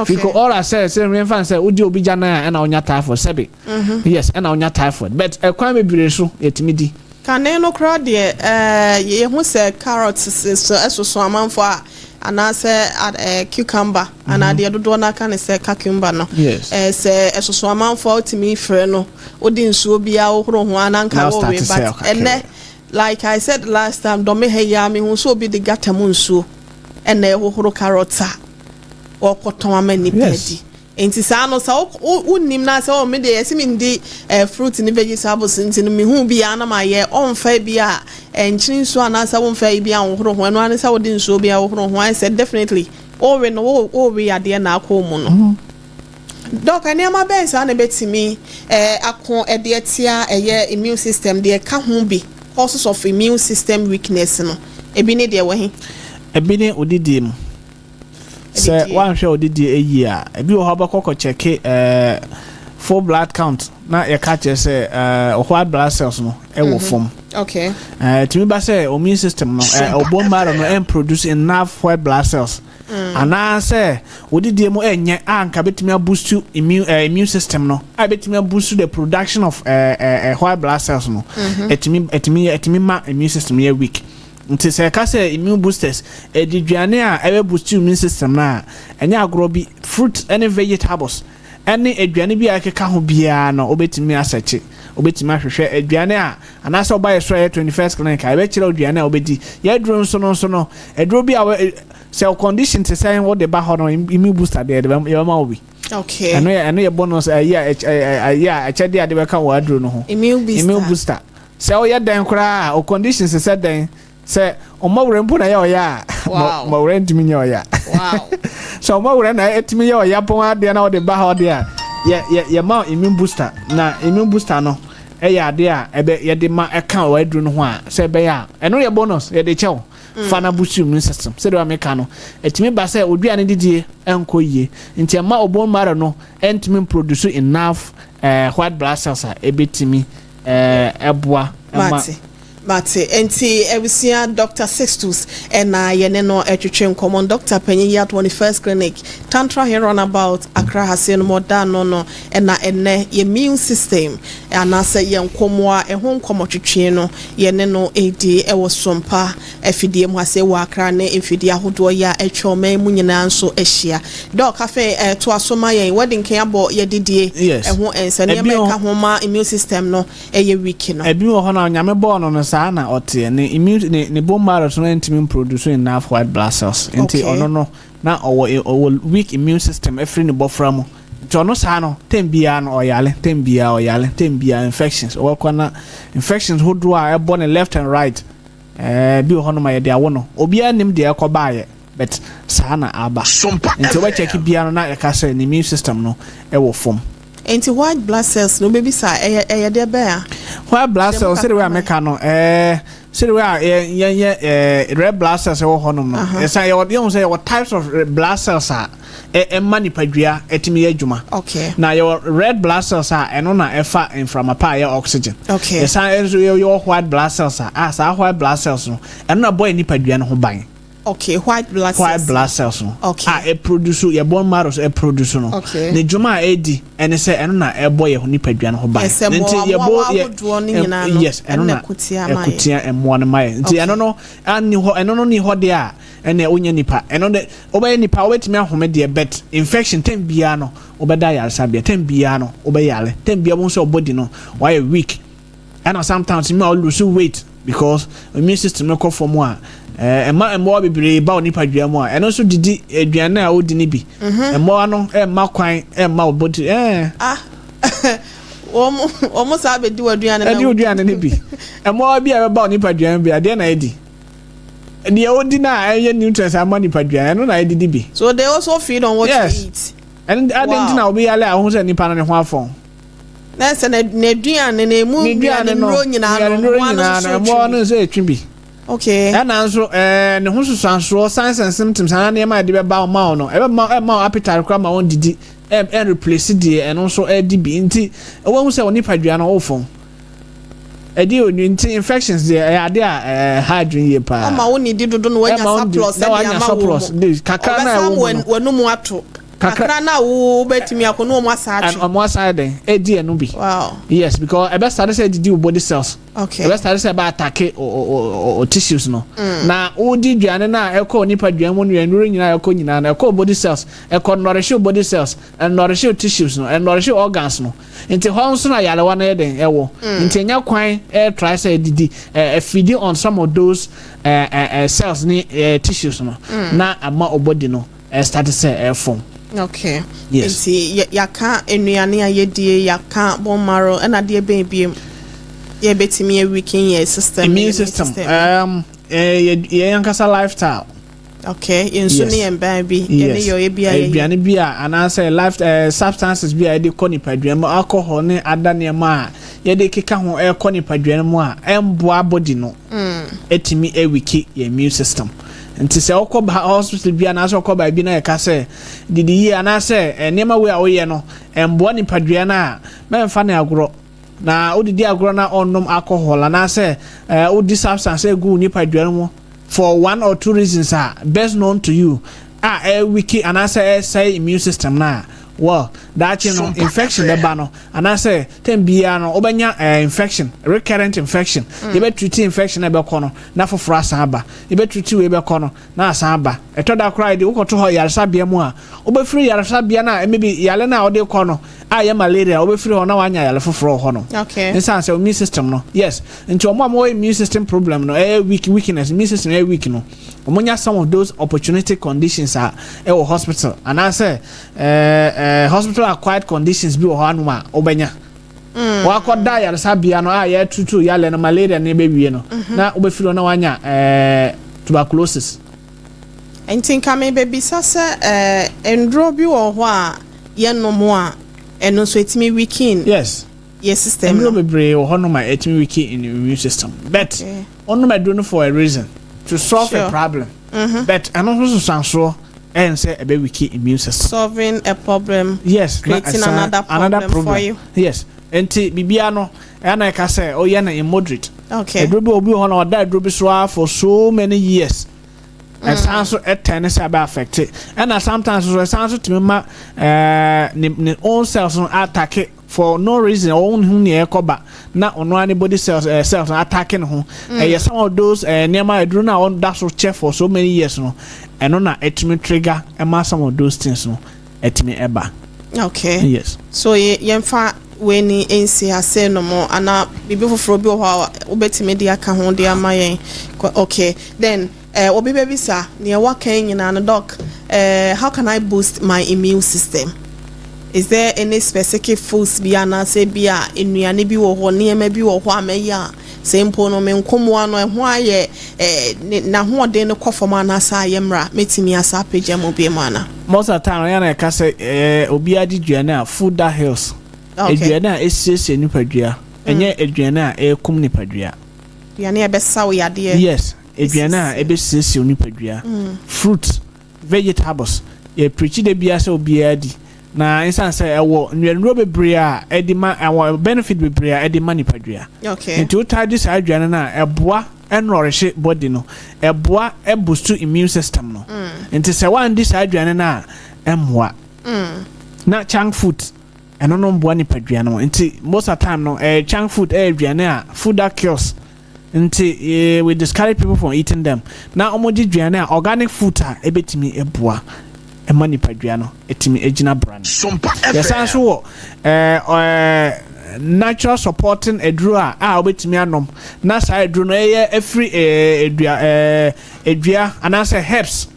Fecal oral sɛ mmɛmfa sɛ wodi obi gya nan a ɛna wonya typhoid sɛbi. Yes, ɛna wonya typhoid, but ɛkwan bebree so yɛtumi di. Kane no koraa deɛ, yɛhu sɛ carrot so ɛsoso amanfo a anaasɛ cucumber anaa deɛ dodoɔ no aka ne sɛ cucumber no. Sɛ ɛsoso amanfo a, wotumi frɛ no, wode nsuo biara wohoro ho ananka Now wɔwe start to sell but kakra. ɛnɛ, like I said last time, dɔme ha yi a mehu sɛ obi de gutter mu nsuo ɛna ɛhohoro carrot a wɔkɔtɔn ama nipa di. Nti saa no sɛ wonim na sɛ ɔ me deɛ yɛsɛ mendi fruit ne vegetables, nti no mehu bi a na mayɛ ɔmfa bi a nkyene nsuo anaasɛ womfa yi bi a wohoro ho, ɛno ane sɛ wode nsuo bi a wohoro ho ayɛ sɛ definitely wowe no wowe adeɛ na akɔ mu no. Doc, nneɛma bɛn saa na ɛbɛtumi ako ɛde atia ɛyɛ immune system deɛ ɛka ho bi, causes of immune system weakness no, ebi ne deɛ wɔ he? Ebi ne odidie mu sɛ Adidie. Woanhwɛ odidie ayi a, ebi wɔ hɔ bɛkɔ kɔkyɛke full blood count na yɛka kyerɛ sɛ white blood cells no ɛwɔ fam. Tumi ba sɛ immune system no bone marrow no ɛmproduce enough white blood cells anaasɛ odidie mu ɛnyɛ a nka bɛtumi aboost immune system no a bɛtumi aboost the production of white blood cells no. Ɛtumi ma immune system yɛ weak. Nti sɛ ɛka sɛ immune boosters, ɛdi aduane a ɛbɛ boost immune system no a, ɛnyɛ agorɔ bi. Fruit ɛne vegetables ɛne aduane bi a ɛkeka ho biara no, wobɛtumi asɛkye, wobɛtumi ahwehwɛ aduane a anaasɛ ɔba yɛ so a ɛyɛ 21st Clinic a, yɛbɛkyerɛ aduane a wobɛdi. Yɛaduro nso no aduro bi a sɛ wo condition te sɛ wode ba hɔ no, immune booster deɛ yɛbɛma wo bi. Ɛno yɛ bonus ɛyɛ a ɛyɛ a ɛkyɛdeɛ a de bɛka wɔ aduro no ho. Immune booster. Immune booster, sɛ woyɛ dɛn koraa a, o condition sɛ dɛn, sɛ ɔmɔwerɛ mpo na ɛyɛ ɔyɛ a, mɔwerɛ ntumi nyɛ ɔyɛ a, sɛ ɔmɔwerɛ na ɛtumi yɛ ɔyɛ pɔn adeɛ na wɔde ba hɔ deɛ a, yɛ yɛ yɛma immune booster. Na immune booster no ɛyɛ adeɛ a ɛbɛ yɛde ma ɛka wɔ aduro no ho a, sɛ ɛbɛyɛ a ɛno yɛ bonus yɛde kyɛw fa na boost immune system. Sɛdeɛ wa meka no, ɛtumi ba sɛ oduane didie ɛnkɔ yie, nti ɛma o bone marrow no ɛntumi produce enough white blood cells a ɛbɛtumi ɛboa ɛma. Mate. Nti abusua, Dr Sixtus ɛna yɛne no ɛtwetwe nkɔmmɔ. Dr panyin yi at 21st Clinic, Tantra Hill Roundabout, Accra ha se no mɔda no ɛna ɛnɛ yɛ immune system anaasɛ yɛn nkɔmmɔ a ɛho nkɔmmɔ twetwe no yɛne no ɛdi ɛwɔ Sompa afidie mu ase wɔ Accra ne mfidie ahodoɔ yi a atwa ɔman mu nyinaa nso ahyia. Doc, afei ɛto aso ma yɛn wɔde nkan abɔ yɛdidie ɛho ɛnsɛ nneɛma ɛka ho ma immune system no ɛyɛ weak no. Ebi wɔ hɔ na Onyame bɔɔ no saa. Saa na ɔteɛ ne immune ne bone marrow no ntumi produce enough white blood cells, nti ɔno no na ɔwɔ weak immune system afiri ne bɔfra mu. Nti ɔno saa no, time biara no ɔyale, time biara ɔyale, time biara infections ɔwɔkɔ na infections hodoɔ a ɛbɔ ne left and right. Bi wɔ hɔnom a yɛde awo no, obiara nim deɛ ɛkɔ baayɛ, but saa na aba. Nti wobɛkyɛke biara no na yɛka sɛ ne immune system no ɛwɔ fam. Nti white blood cells no, wobɛbisa, ɛyɛ deɛ bɛn a? White blood cells, sɛde wei a meka no, sɛde wei a yɛnyɛ red blood cells ɛwɔ hɔnom no, ɛsan yɛwɔ, yɛhu sɛ yɛwɔ types of blood cells a ɛma nipadua ɛtumi yɛ adwuma. Na yɛwɔ red blood cells a ɛno na ɛfa mframa pa a ɛyɛ oxygen. Yɛsan nso yɛwɔ white blood cells a saa white blood cells no, ɛno na bɔ yɛ nipadua no ho ban. Okay, white blood cells. White blood cells no a ɛproduce yɛ bone marrow so ɛproduce no, ne dwuma a ɛdi ɛne sɛ ɛno na ɛbɔ yɛ nipadua no ho ban. Nti yɛbɔ yɛ, yes, ɛno na ɛkotia mmoa no ma yɛ. Nti ɛno no ani hɔ, ɛno no ni hɔ deɛ a, ɛnna wonyɛ nipa. Ɛno de, wobɛyɛ nipa, wobɛtumi ahome deɛ, but infection time biara no wobɛda yaresabea, time biara no wobɛyare, time biara wɔn nso body no wayɛ weak. Ɛna sometimes mu a lose weight because immune system no kɔ fam a, ɛma mmoa bebree ba wɔ nipadua mu a ɛno nso didi aduane a wodi ni bi. Mmoa no ɛmma kwan ɛmma wo body. Ah, wɔn saa bɛ di wɔ aduane na ɛdi aduane no bi. Mmoa bi a ɛbɛba wɔ nipadua mu bi, adeɛ na ɛdi deɛ odi na ɛyɛ nutrients ama nipadua, ɛno na ɛdidi bi. So they also feed on what you eat. Ɛn adi nti na obi yale a, ohun sɛ nipa no ne ho afɔn. Na sɛ n'aduane na emu nnuane nnuro nyinaa no, mmoa no mmoa no nso etwi bi. Ɛna nso ne ho sosansoɔ, signs and symptoms anaa nneɛma a yɛde bɛba ɔma wo no, ɛbɛma ɛma wo appetite koraa ma wɔn didi ɛ replace deɛ ɛno nso ɛdi bi. Nti wɔn sɛ wɔn nipadua no ɔfɔn ɛdi onwi. Nti infections deɛ, ɛyɛ ade a ha adwene yie paa. Ɔma wo nidi dodo na wanya surplus ɛde ama wo mu. Kakra na ɛwɔ mu no, w'anum ato kakra na wo bɛtumi akɔ na wɔn asa atwe. Ɔmo asa den edi ɛno bi. Yes, because ɛbɛ start sɛ ɛdidi wo body cells. Ɛbɛ start sɛ ɛbɛ attack o tissues no. Na wodi aduane na ɛkɔ nipa dua mu no, nnuro nyinaa ɛkɔ nyinaa no, ɛkɔ body cells, ɛkɔ nourish body cells, ɛnourish tissues no, ɛnourish organs no. Nti hɔ nso na yarewa no yɛ den ɛwɔ. Nti ɛnya kwan ɛtry sɛ ɛdidi ɛfeed on some of those ɛɛ ɛɛ cells ne tissues no na ama o body no ɛstart sɛ ɛfɔm. Yes. Nti yɛaka nnuane a yɛdie, yɛaka bone marrow, ɛna adeɛ bɛn biem yɛbɛtumi aweaken yɛ system? Immune system, yɛn ankasa lifestyle. Okay, yɛn nso ne yɛn ban bi yɛne yɛ ɔyɛ bi a yɛyɛ. Aduane bi a anaasɛ life substances bi a yɛde kɔ nipadua mu, alcohol ne ada nneɛma a yɛde keka ho ɛkɔ nipadua no mu a ɛmboa body no, ɛtumi ɛweaken yɛn immune system. Nti sɛ ɔkɔ hospital bi anaasɛ ɔkɔ baabi na yɛka sɛ didi yie anaasɛ nneɛma wei a woyɛ no ɛmboa nipadua no a, mɛmfa ne agorɔ na wodidi agorɔ na ɔnom alcohol anaasɛ wodi substance egu nipadua no mu for one or two reasons a best known to you a ɛweaken anaasɛ ɛsɛe immune system na, well, daakye no infection bɛba no anaasɛ time biara no wobɛnya infection, recurrent infection. Yɛbɛtreat infection na ɛbɛkɔ no na foforɔ asan aba, yɛbɛtreat wei bɛkɔ no na asan aba. Ɛtɔ da koraa yɛde wokɔto hɔ yaresabea mu a, wobɛfiri yaresabea no a maybe yare no a wode kɔ no a yɛ malaria, wobɛfiri hɔ na wanya yare foforɔ wɔ hɔ no. Nsan sɛ immune system no, yes, nti ɔmo a wɔwɔ immune system problem no, ɛyɛ weak, weakness, immune system ɛyɛ weak no, ɔmo nya some of those opportunity conditions a ɛwɔ hospital anaasɛ ɛɛ ɛɛ hospital acquired conditions bi wɔ hɔ anom a wobɛnya. Wakɔda yaresabea no a yɛtutu yale no, malaria no bɛwie no na wobɛfiri hɔ na wanya tuberculosis. Nti nka mebɛbisa sɛ nduro bi wɔ hɔ a yɛnom a ɛno nso ɛtumi weaken yɛ system no? Nduro bebree wɔ hɔnom a ɛtumi weaken in immune system, but ɔnom aduro no for a reason, to solve a problem, but ɛno nso sosansoɔ ɛn sɛ ɛbɛ weaken immune system. Solving a problem, creating another problem, another problem for you. Yes, nti biribiara no ɛna ɛka sɛ ɔyɛ no in moderate. Aduro bi, obi wɔ hɔ na ɔda aduro bi so ara for so many years, ɛsan so ɛtɛn ne sɛ ɛbɛ affect. Ɛna sometimes so ɛsan so tumi ma ne own cells no attack for no reason. Ɔn ho nea ɛkɔ ba na ɔno ara ne body cells no attack ne ho. Ɛyɛ some of those nneɛma aduro no a ɔda so kyɛ for so many years no, ɛno na ɛtumi trigger ɛma some of those things no ɛtumi ɛba. Yes. So yɛmfa Wei ni nsi ase no mo ana biribi foforɔ bi wɔ hɔ a wobɛtumi de aka ho de ama yɛn? Okay, then obi bɛbisa nea waka yi nyinaa no, Doc, how can I boost my immune system? Is there any specific foods bi anaasɛ bi a nnuane bi wɔ hɔ, nneɛma bi wɔ hɔ a mɛyɛ a sɛ mpo no me nkomoa no ɛho ayɛ n'ahoɔden no kɔ fam anaasɛ ayɛ mmra, mɛtumi asa apagya mu bi mu ana? Most of the time yɛn na yɛka sɛ obiara di aduane a food that heals. Aduane a esiesie nipadua, ɛnyɛ aduane a ɛkum nipadua. Aduane a ɛbɛsa wo yadeɛ. Yes, aduane a ɛbɛsiesie nipadua. Fruit, vegetables, yɛ preach de bia sɛ obiara di na nsan sɛ ɛwɔ nnuanuro bebree a ɛde ma, ɛwɔ benefit bebree a ɛde ma nipadua. Nti wotaa di saa aduane no a, ɛboa ɛnourish body no, ɛboa ɛboost immune system no. Nti sɛ wandi saa aduane no a, ɛmmoa. Na junk food ɛno no mboa nipadua no. Nti most of the time no, junk food ɛyɛ aduane a food that kills, nti we discourage people from eating them na wɔn gye aduane a organic food a ɛbɛtumi ɛboa ɛma nipadua no ɛtumi ɛgyina brane. Yɛsan so wɔ ɛɛ ɛɛ natural supporting aduro a wobɛtumi anom, na saa aduro no ɛyɛ ɛfiri ɛɛ edua ɛɛ edua anaasɛ herbs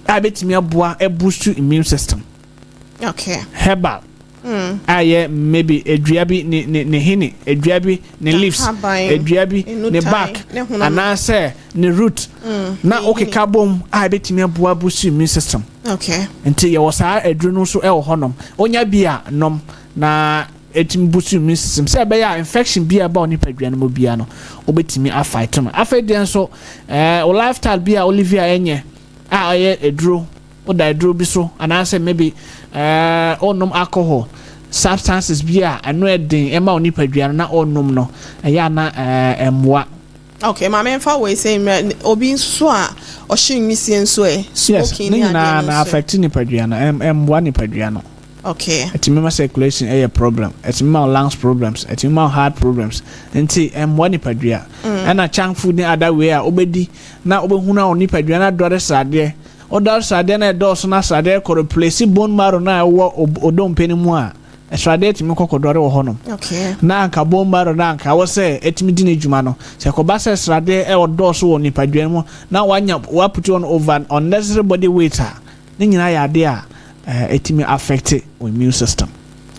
a ɛbɛtumi aboa ɛboost immune system. Herbal a yɛ maybe edua bi ne hini, edua bi ne leaves, edua bi ne bark anaasɛ ne root na okeka bom a ɛbɛtumi aboa boost immune system. Nti yɛwɔ saa aduro no nso ɛwɔ hɔnom. Onya bi a nom na ɛtumi boost immune system sɛ ɛbɛyɛ a infection bi a ɛba onipadua no mu bia no, wobɛtumi afight no. Afei deɛ nso o lifestyle bi a Olivia ɛnyɛ a ɔyɛ aduro, woda aduro bi so anaasɛ maybe ɔnom alcohol, substances bi a ɛno ɛden ɛma onipadua no na ɔnom no, ɛyɛ ana ɛmmoa. Okay, maame, nfa wei sɛ mmerɛ obi nso a ɔhyɛ nwisie nso ɛ? Smoking ne nyinaa na affect nipadua no, ɛmmoa nipadua no. Ɛtumi ma circulation ɛyɛ problem, ɛtumi ma lungs problems, ɛtumi ma heart problems, nti ɛmmoa nipadua. Ɛna junk food ne other way a wobɛdi na wobɛhunu a nipadua no adɔre sradeɛ, ɔdɔre sradeɛ na ɛdɔɔso na sradeɛ kɔ replace bone marrow na ɛwɔ odompe no mu a, sradeɛ tumi kɔkɔdɔre wɔ hɔnom. Na anka bone marrow na anka wɔ sɛ ɛtumi di ne dwuma no, sɛ kɔba sɛ sradeɛ ɛwɔ dɔɔso wɔ nipadua no mu na wanya waput on over unnecessary body weight a, ne nyinaa yɛ adeɛ a ɛtumi affect immune system.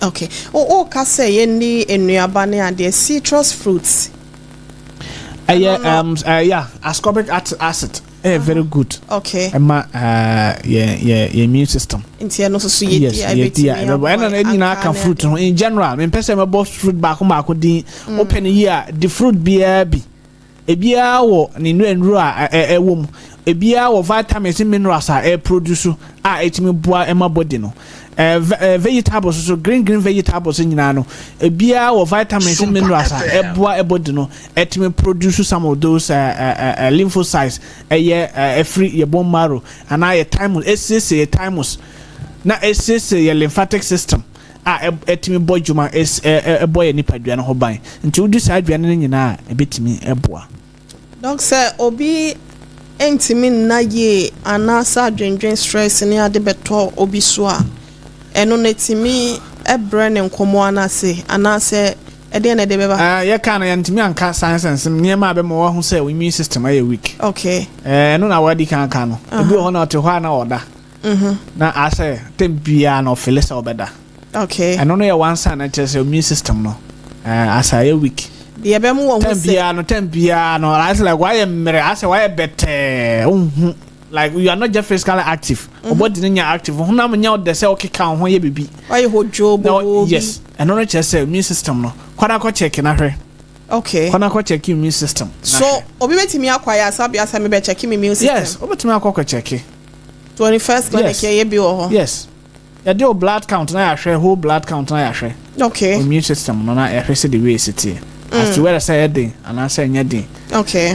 Okay, o ka sɛ yɛnni nnuaba ne adeɛ, citrus fruits. Ɛyɛ yeah, ascorbic acid ɛyɛ very good. Ɛma yɛ immune system. Nti ɛno nso so yɛ di a yɛdi a ɛbɛbɔ. Ɛna ɛna nyinaa ka fruit ho in general. Mempɛ sɛ mɛbɔ fruit baako baako din. Wopɛ no yie a, di fruit biara bi. Ebiara wɔ ne nnuro a ɛwɔ mu, ebiara wɔ vitamins ne minerals a ɛproduce a ɛtumi boa ɛma body no. Vegetables so, green green vegetables nyinaa no, ebiara wɔ vitamins ne minerals a ɛboa ɛbody no, ɛtumi produce some of those lymphocytes, ɛyɛ ɛfiri yɛ bone marrow anaa yɛ thymus, esiesie yɛ thymus na esiesie yɛ lymphatic system a ɛtumi bɔ dwuma, ɛbɔ yɛ nipadua no ho ban. Nti wodi saa aduane no nyinaa a, ɛbɛtumi ɛboa. Doc, sɛ obi ntumi nna yie anaasɛ adwendwen, stress ne ade bɛtɔ obi so a, ɛno no etumi ɛbrɛ ne nkɔmɔ anaasɛ ɛdeɛ na ɛde bɛba? Yɛka no, yɛntumi anka science nsɛm nneɛma a bɛma wahu sɛ immune system ayɛ weak. Ɛno na wadi kan ka no. Ebi wɔ hɔ na ɔte hɔ a na ɔda na asɛ tem biara na ɔfeel sɛ ɔbɛda. Ɛno no yɛ one sign na kyerɛ sɛ immune system no asa ayɛ weak. Deɛ ɛbɛmu wɔ ho sɛ biara no, tem biara no asɛ like wayɛ mmerɛ, asɛ wayɛ bɛtɛɛ, ohun like you are not just physically active. Ɔbɔ di ne nya active, honam nya ɔdɛ sɛ ɔkeka wo ho yɛ bibi. Wayɛ hɔ dwo bobo bi. Yes, ɛno no kyerɛ sɛ immune system no, kɔda kɔ check na hwɛ. Kɔda kɔ check immune system. So obi bɛtumi akɔ ayɛ asabea sɛ mebɛ check me immune system? Yes, obɛtumi akɔ kɔ check. 21st Clinic yɛ bi wɔ hɔ? Yes, yɛde o blood count na yɛahwɛ, whole blood count na yɛahwɛ. Immune system no na yɛhwɛ sɛ the way esi teɛ as to whether sɛ ɛyɛ den anaasɛ ɛnyɛ den.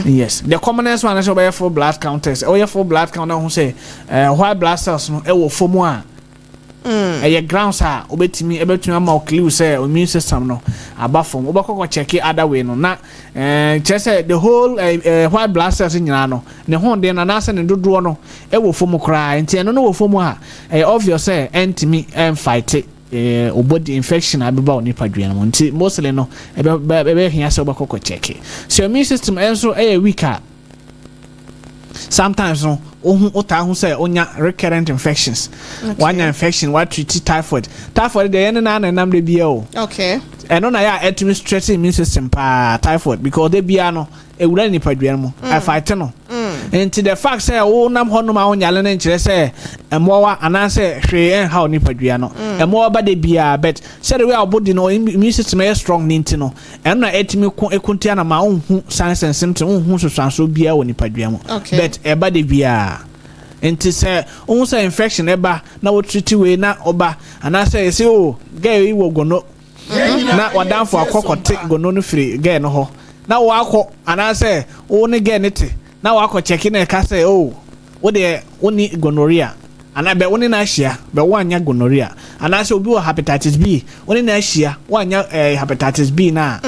Yes, the commonest one sɛ ɔbɛyɛ full blood count test. Ɔyɛ full blood count na ɔho sɛ white blood cells no ɛwɔ fam a, ɛyɛ grounds a wobɛtumi ɛbɛtumi ama wo clue sɛ immune system no aba fam. Wobɛkɔ kɔ check other way no na kyerɛ sɛ the whole white blood cells nyinaa no, ne ho den no anaasɛ ne dodoɔ no ɛwɔ fam koraa. Nti ɛno no wɔ fam a, ɛyɛ obvious sɛ ɛntumi ɛmfight. Wo body infection a ɛbɛba wo nipadua no mu nti mostly no ɛbɛhia sɛ wobɛkɔ kɔ check. Sɛ immune system nso ɛyɛ weak a, sometimes no wohu, wotaa ho sɛ wonya recurrent infections. Wanya infection, watreat typhoid. Typhoid deɛ, yɛne naa na ɛnam de bia o. Ɛno na yɛ a ɛtumi stress immune system paa, typhoid, because de bia no ewura nipadua no mu, ɛfight no. Nti the fact sɛ wonam hɔnom a wonyale no nkyerɛ sɛ mmoawa anaasɛ hwee ɛnha wo nipadua no. Mmoawa ba de biara, but sɛde wei a ɔbɔdi no immune system ɛyɛ strong ne nti no, ɛno na ɛtumi ko ɛko na ma wonhu signs and symptoms, wonhu sosoansoɔ biara wɔ nipadua mu. But ɛba de biara, nti sɛ wohu sɛ infection ɛba na wotreat wei na ɔba, anaasɛ yɛsɛ o girl yi wɔ gono na wadanfo akɔ kɔte gono no firi girl no hɔ na wakɔ, anaasɛ wo ne girl ne te na wakɔ check na ɛka sɛ o wo deɛ wo ni gonorrhea anaa bɛ wo ne na ahyia bɛ wo anya gonorrhea, anaasɛ obi wɔ hepatitis B, wo ne na ahyia wo anya hepatitis B na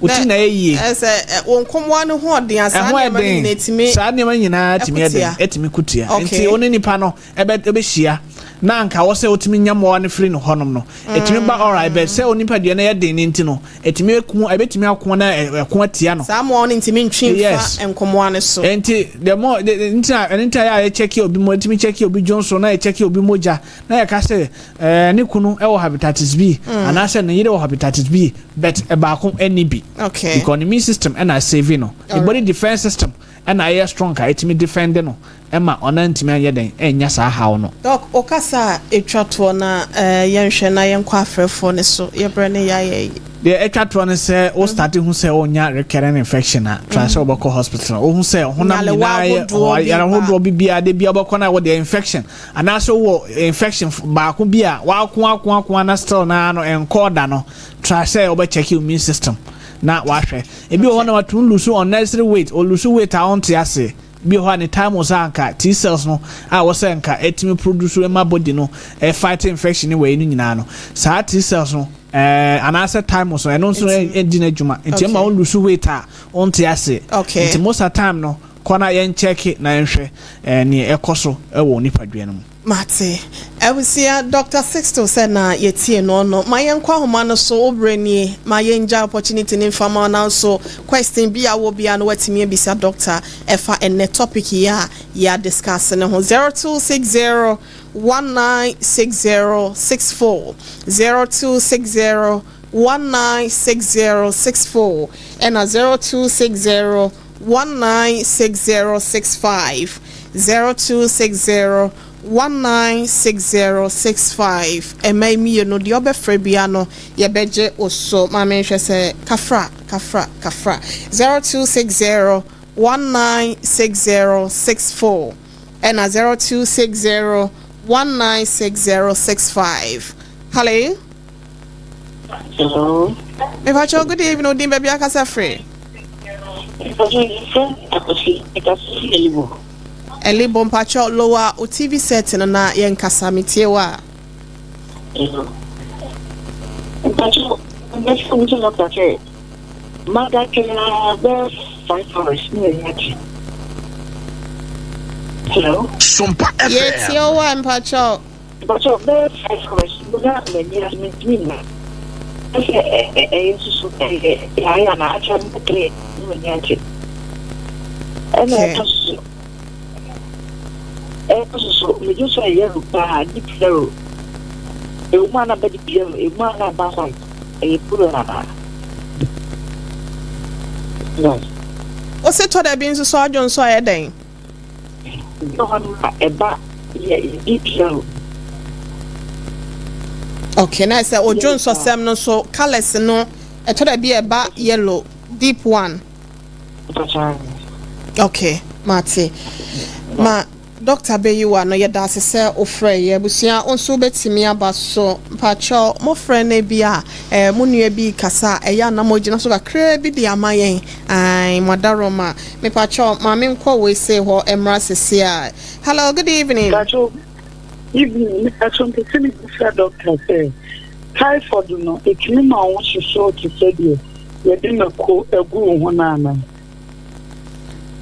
wo ti na ɛyɛ yie. Ɛsɛ wɔn nkɔmmoa no ho ɔden a saa ɛho nneɛma no nyinaa ɛden etumi saa nneɛma nyinaa tumi ɛden ɛkutia. Ɛtumi kutia. Nti wo ne nipa no ɛbɛhyia na anka wɔ sɛ wotumi nya mmoa no firi no hɔnom no, ɛtumi ba alright, bɛ sɛ onipa deɛ no yɛ den ne nti no, ɛtumi eku, ɛbɛtumi ako na ɛko atia no. Saa mmoa no ntumi ntwi nfa nkɔmmoa no so. Nti the more nti na ɛno nti a yɛ a yɛcheck obi mo, ɛtumi check obi dwonso na yɛcheck obi mogya na yɛka sɛ ne kunu ɛwɔ hepatitis B anaasɛ ne yere wɔ hepatitis B, but ɛbaako ɛni bi because ne immune system ɛna save no, ne body defence system ɛna ɛyɛ strong a ɛtumi defend no, ɛma ɔna ntumi anyɛ den ɛnya saa haw no. Doc, ɔkasa a etwa toɔ na yɛnhwɛ na yɛnkɔ afrɛfoɔ ne so, yɛbrɛ ne yɛayɛ yi. Deɛ ɛtwa toɔ no sɛ wo start hu sɛ wonya recurrent infection a, try sɛ wobɛkɔ hospital. Wohu sɛ honam Nyalewa nyinaa yɛ ahodoɔ bi yare ba. ahodoɔ bi biara de bia wobɛkɔ no a wɔde infection anaasɛ wowɔ infection baako bi a waako ako ako na still naa no ɛnkɔɔ da no, try sɛ wobɛcheck your immune system na wahwɛ. Ebi wɔ hɔ na watumi lose unnecessary weight, o lose weight a ɔnte ase. Bi wɔ hɔ a ne time wɔ sɛ anka T cells no a wɔsɛ nka ɛtumi produce ɛma body no ɛfight infection ne wɔ no nyinaa no, saa T cells no anaasɛ thymus no, ɛno nso ɛdi n'adwuma nti ɛma wɔn lose weight a ɔnte ase. Nti most of the time no, kɔ na yɛn check na yɛnhwɛ nea ɛkɔ so ɛwɔ nipadua no mu. Mate. Abusua, Dr Sixto sɛ na yɛtie no, ma yɛnkɔ ahoma no so. Wobrɛ nie, ma yɛngya opportunity ne mfama no nso. Question bi a wɔ bia no, watumi abisa doctor ɛfa ɛnɛ topic yi a yɛa discuss ne ho. 0260 196064, 0260 196064, ɛna 0260 196065, 0260 196065. Ɛma mmienu deɛ ɔbɛfrɛ bia no, yɛbɛgye wo so. Maame, nhwɛ sɛ kafra kafra kafra. 0260 196064 ɛna 0260 196065. Hello. Hello. Mepakyɛw, good evening. Odin, baabi akasa firi? Mpakyɛw, Akosi, ɛkasa Elibo. Elibo, mpakyɛw, lower o TV set no na yɛnkasa. Metie wo a. Hello. Mpakyɛw, mbɛsɛ mo sɛ doctor sɛ mada kɛnɛ bɛɛ 5 hours ne yɛ ate. Hello. Sompa Yɛtie FM. wo a, mpakyɛw. Mpakyɛw, bɛɛ 5 hours mo na m'ani ase mentumi nna. Ɛsɛ ɛyɛ nsusu ɛyɛ yare ana akyɛ mo tere ne m'ani ate. Ɛna ɛtɔ so megye so ɛyɛ yellow paa, deep yellow. Ewu mu a na ba deep yellow, emu a na ba white. Ɛyɛ problem anaa? No. Wo se tɔ da bi nso so adwo nso ayɛ dɛn? Bi wɔ hɔ nom a ɛba yɛ deep yellow. Okay, na sɛ odwo nsɔsɛm no so colours no, ɛtɔ da bi a ɛba yellow, deep one. Mpakyɛw. Okay, mate. Ma doctor bɛyi wa no, yɛda ase sɛ wofrɛ yɛ. Abusua, wo nso wobɛtumi aba so. Mpakyɛw, mofrɛ no bi a mo nua bi kasa a ɛyɛ anam ogyina so kakraa bi de ama yɛn. Ai, mo adaroma. Mepakyɛw, maame, nkɔ wei sei hɔ mmra sese a. Hello, good evening. Mpakyɛw, evening. Mpakyɛw, mpɛ sɛ mebisa doctor sɛ typhoid no ɛtumi ma wo hyehyew te sɛ deɛ yɛde mako agu wo ho no anaa?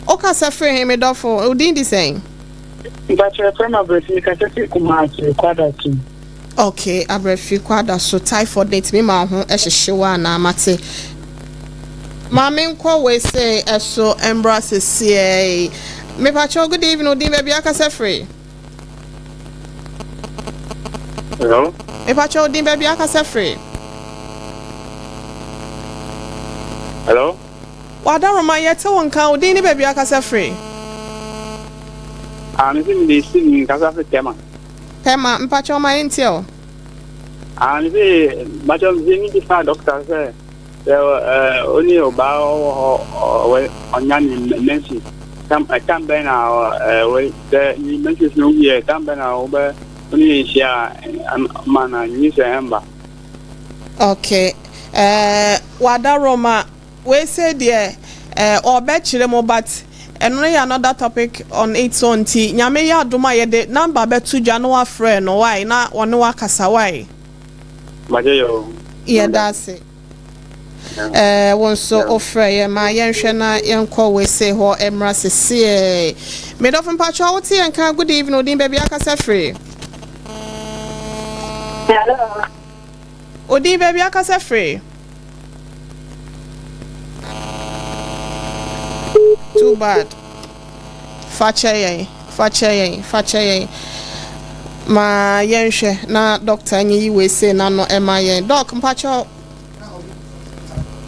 Wokasa firi he, me dɔfo? Wo din di sɛn? Mpakyɛw, yɛfrɛ me Abrɛsi, mekasa firi Kumase, Kwadaso. Okay, abrɛfi kwada so typhoid na etumi ma ho hyehye wo anaa mate. Maame nkɔ wei se ɛso mbra sesiei. Mepakyɛw good evening odin baabi akasa firi. Hello. Mepakyɛw odin baabi akasa firi. Hello. Wadaroma yɛte wo nka odin ne baabi akasa firi. Ah, me se me de si mi kasa firi Tema. Tema, mpakyɛw ma yɛntie o. Ah, me se mpakyɛw me se mi bisa doctor sɛ sɛ ɔne ɔbaa ɔwɔ hɔ ɔwɔ ɔnya ne menses tam tam bɛn na ɛwɔ sɛ ne menses no wie tam bɛn na ɔbɛ ɔne ne nhyia ma na nyi sɛ ɛmba. Okay, ɛɛ wadaroma. Wei sei deɛ eh ɔɔbɛkyerɛ mu but ɛno no yɛ another topic on its own nti Nyame yɛ adom a yɛde number bɛto dwa na wafrɛ no wai na ɔne wo akasa wai. Magye yɛ o. Yɛda ase eh wo nso wofrɛ yɛ ma yɛnhwɛ na yɛnkɔ wei sei hɔ mmra sesiei. Me dɔfo mpakyɛw wote yɛn nka good evening odin baabi akasa firi. Hello. Odin baabi akasa firi. Too bad. Fa kyɛ yɛn, fa kyɛ yɛn, fa kyɛ yɛn. Ma yɛnhwɛ na doctor nyiyi wei sei n'ano ɛma yɛn. Doc, mpakyɛw.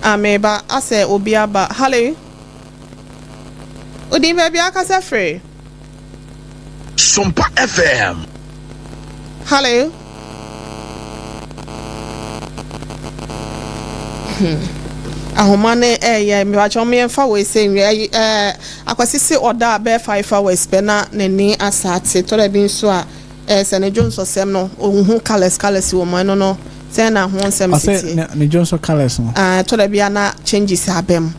Ah, meba asɛ obi aba. Hello. Odin baabi akasa firi. Sompa FM. Hello. Hmm. Ahoma no ɛyɛ mebakyɛ wɔn yɛmfa wei sɛ nwie ɛyi ɛɛ akwasi se ɔda a bɛyɛ 5 hours pɛ na n'ani asa ate tɔrɔ bi nso a ɛɛ sɛ ne dwonsɔsɛm no ohun colours colours wɔ mu ɛno no sɛn na ho nsɛm si tie. Ɔsɛ ne dwonsɔ colours no. Ɛɛ tɔrɔ bi a na changes aba mu.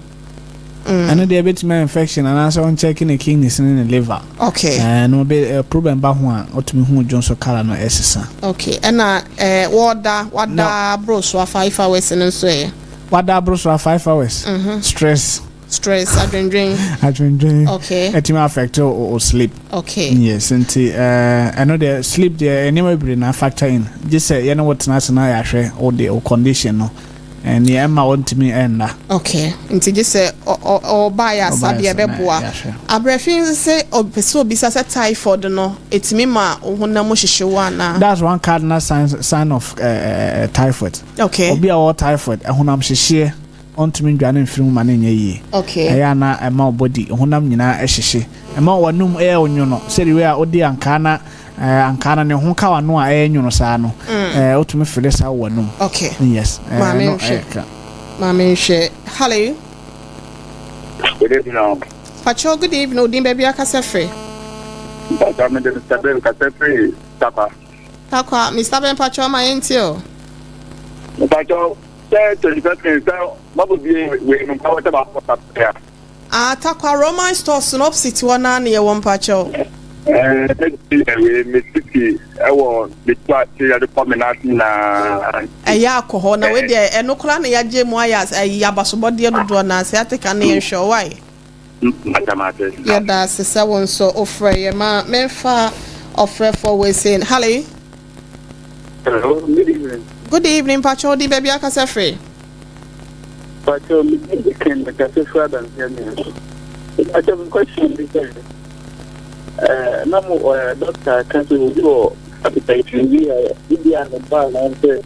Ɛno deɛ ɛbɛtumi ayɛ infection anaasɛ ɔnkyɛke ne kidneys ne ne liver. Okay. Ɛno bɛ problem ba ho a ɔtumi hu dwonso colour no ɛsesa. Okay, ɛna ɛɛ wɔda wada aboro so a 5 hours no nso ɛ. Wada aboro so a 5 hours. Stress. Stress adwendwen. Adwendwen. Okay. Ɛtumi affect o, o sleep. Okay. Yes, nti ɛno deɛ sleep deɛ nneɛma bebree na factor in. Gye sɛ yɛne wo tena ase na yɛahwɛ wo deɛ wo condition no. Nea ɛma wɔntumi nna. Okay, nti gye sɛ ɔba yɛ asa deɛ ɛbɛboa. Abrɛfi nso sɛ ɔpɛ sɛ obisa sɛ typhoid no ɛtumi ma wo honam mu hyehye wo anaa? That's one cardinal sign of typhoid. Okay. Obi a ɔwɔ typhoid, ɛhonam hyehyeɛ, ɔntumi ndwane mfiri mu ma no nyɛ yie. Okay. Ɛyɛ a na ɛma wo body honam nyinaa hyehye. Ɛma w'anum yɛ onwono sɛdeɛ wei a wodi ankaa na ankaa no ne ho ka w'ano a ɛyɛ nwono saa no. Wotumi feel saa wɔ w'anum. Okay. Yes. Maame Ɛno nhwɛ. ɛyɛ ka. Maame nhwɛ. Hello. Good evening. Pacho, good evening. Odin baabi akasa firi. Mpakyɛw mede Mr. Ben kasa firi Takwa. Takwa, Mr. Ben Pacho ma yɛntie o. Mpakyɛw sɛ 21st May sɛ mabɔ bie wei no mpa wɔsɛ baako kasa Ah, Takwa Roman stores no opposite hɔ naa ne yɛwɔ mpakyɛw. Ɛɛ wei me sisi ɛwɔ me tu ase yɛde kɔ me n'ase nyinaa. Ɛyɛ akɔ hɔ na wei deɛ ɛno koraa na yɛagye mu ayɛ ayi abasobɔdeɛ dodoɔ na sɛ ateka ne yɛnhwɛ ɔwae. Matamate. Yɛda ase sɛ wo nso wofrɛ yɛ ma memfa ɔfrɛfoɔ wei sei. Hello. Hello, good evening. Good evening, Pacho. Di baabi akasa firi. Pacho, me din de Ken mekasa firi adanseɛ mi. Pacho, me question bi sɛ, na mo doctor ka sɛ obi wɔ hepatitis bi a ebi a ne ba anaasɛ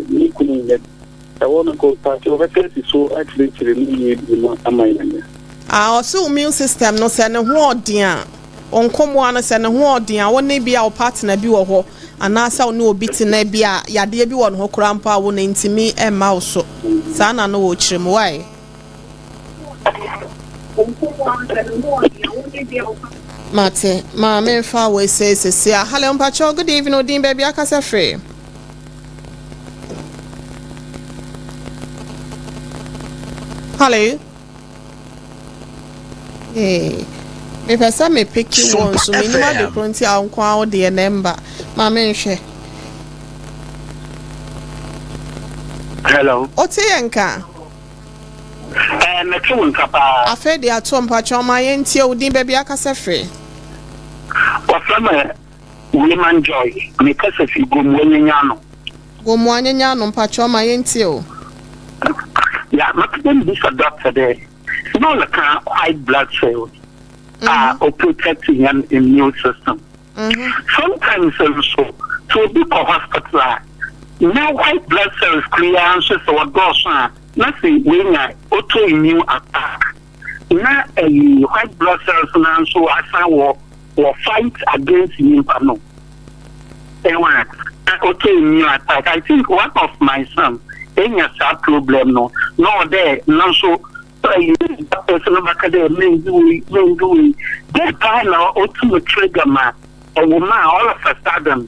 ne kunu nyɛ ɛwɔ no ko Pacho wɔbɛka si so akyerɛkyerɛ mu yie bi mu ama yɛn. Ah, ɔsɛ immune system no sɛ ne ho ɔden a nkɔmmoa no sɛ ne ho ɔden a wo ne bi a wo partner bi wɔ hɔ anaasɛ wo ne obi tena bi a yadeɛ bi wɔ ne ho koraa mpo a wo no ntumi mma wo so saa na no wɔ kyerɛ mu wae. Mate, ma memfa wei sɛ sɛsi a. Hello, mpakyɛw, good evening, odin baabi akasa firi. Hello. Hey. Mepɛ sɛ me pick wɔ nso menim ade koro nti a nko a wo deɛ na ɛmba ma menhwɛ. Hello. Wote yɛ nka? Mete wo nka paa. Afei de ato mpakyɛw ma yɛntie wo din baabi akasa firi. Wɔfrɛ me. Wayman Joy, mekasa fi Gomoa Nyanyano. Gomoa Nyanyano, mpakyɛw ma yɛntie o. Ya, mepɛ dɛ mibisa doctor dɛ, na ɔreka white blood cells a ɔprotect hɛn immune system. Sometimes nso, sɛ obi kɔ hospital a, na white blood cells kor yi ara nso sɛ wɔdɔɔso a, na sɛ woenya autoimmune attack, na ɛyi white blood cells no nso asan wɔ fight against nyimpa no. Ɛwɔ autoimmune attack. I think one of my son enya saa problem no, na ɔdɛ nanso ɛyi doctors no bɛka dɛ menzi wei, menzi wei dɛ paa, na otum trigger ma ɔwɔ mu a, all of a sudden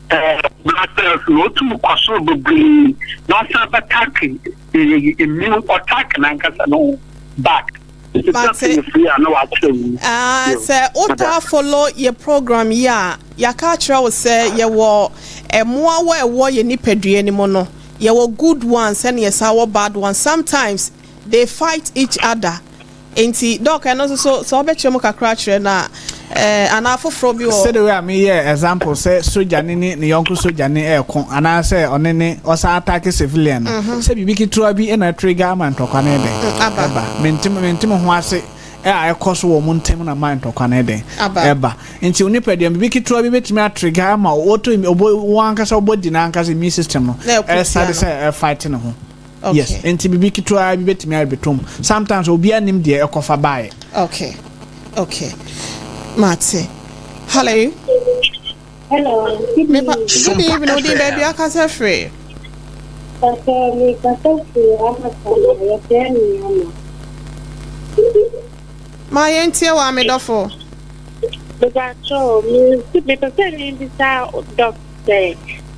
blood cells na otum kɔ soro bebree na ɔsan bɛattack immune attack nankasa no back. Mate. Ah. Sɛ wotaa follow yɛ program yi a, yɛaka akyerɛ wo sɛ yɛwɔ mmoawa a ɛwɔ yɛ nipadua no mu no, yɛwɔ good ones ɛne yɛsa wɔ bad ones. Sometimes they fight each other, nti Doc, ɛno nso so sɛ wobɛkyerɛ mu kakra kyerɛ no a, anaa foforɔ bi wɔ? Sɛde wei a meyɛ example sɛ sogya ne yɔnko sogya ne ɛɛko anaasɛ ɔne ne ɔsan attack civilian no, sɛ biribi ketewa bi ɛna trigger ama ntɔkwa no ɛdɛn? Aba. Ɛba. Mentem ho ase a ɛkɔ so wɔ mo ntɛm na ma ntɔkwa no ɛdɛn? Aba. Ɛba. Nti onipadua biribi ketewa bi bɛtumi atrigger ama wɔtɔ wɔn ankasa wɔbɔ n'ankasa immune system no Na ɛko tia ɛsade no. sɛ ɛfight ne ho. Yes, nti biribi ketewa bi bɛtumi abɛtom. Sometimes obiara nim deɛ ɛkɔfa baeɛ. Okay, mate. Hello. Hello. Mepa, good evening. Wodin, baabi akasa firi? Papa, mekasa firi Amasa, yɛfrɛ me Ama. Ma yɛntie wɔ amedɔfo. Mepakyɛw, mepɛ sɛ mebisa Doc sɛ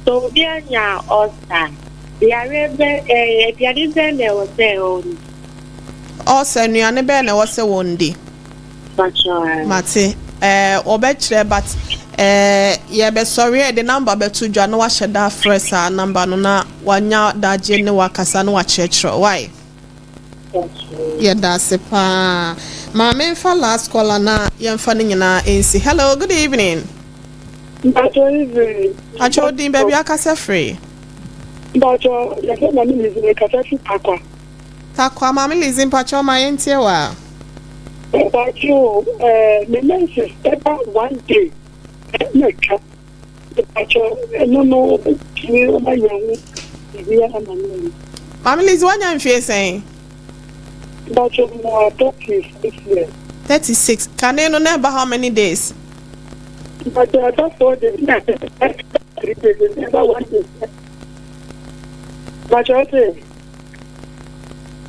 obi anya ulcer, yare bɛ ɛɛ aduane bɛn na ɛwɔ sɛ ɔni? Ɔsɛ nnuane bɛn na ɛwɔ sɛ wɔn di? Pakyɛw. Mate. Ɔbɛkyerɛ, but yɛbɛsɔre a, yɛde number bɛto dwa na wahyɛ da afrɛ saa number no na wanya dagye ne wakasa na wakyerɛkyerɛ why. Yɛda ase paa. Maame, mfa last caller na yɛmfa no nyinaa nsi. Hello, good evening. Mpakyɛw, evening. Akyɛ, odin, baabi akasa firi? Mpakyɛw, yɛfrɛ Maame Lizi, mekasa fi Takwa. Takwa, Maame Lizi, mpakyɛw ma yɛntie wɔ a. Mpakyɛw, me menses ɛba one day ɛna atwa. Mpakyɛw, ɛno no obetumi ɔma yɛn ho biribi ama me? Maame Lizi, wanya mfie sɛn? Mpakyɛw, mo 36 years. 36. Kane no na ɛba how many days? Mpakyɛw, ɛba 4 days na ɛba 3 days, ɛba one day. Mpakyɛw, ɔte?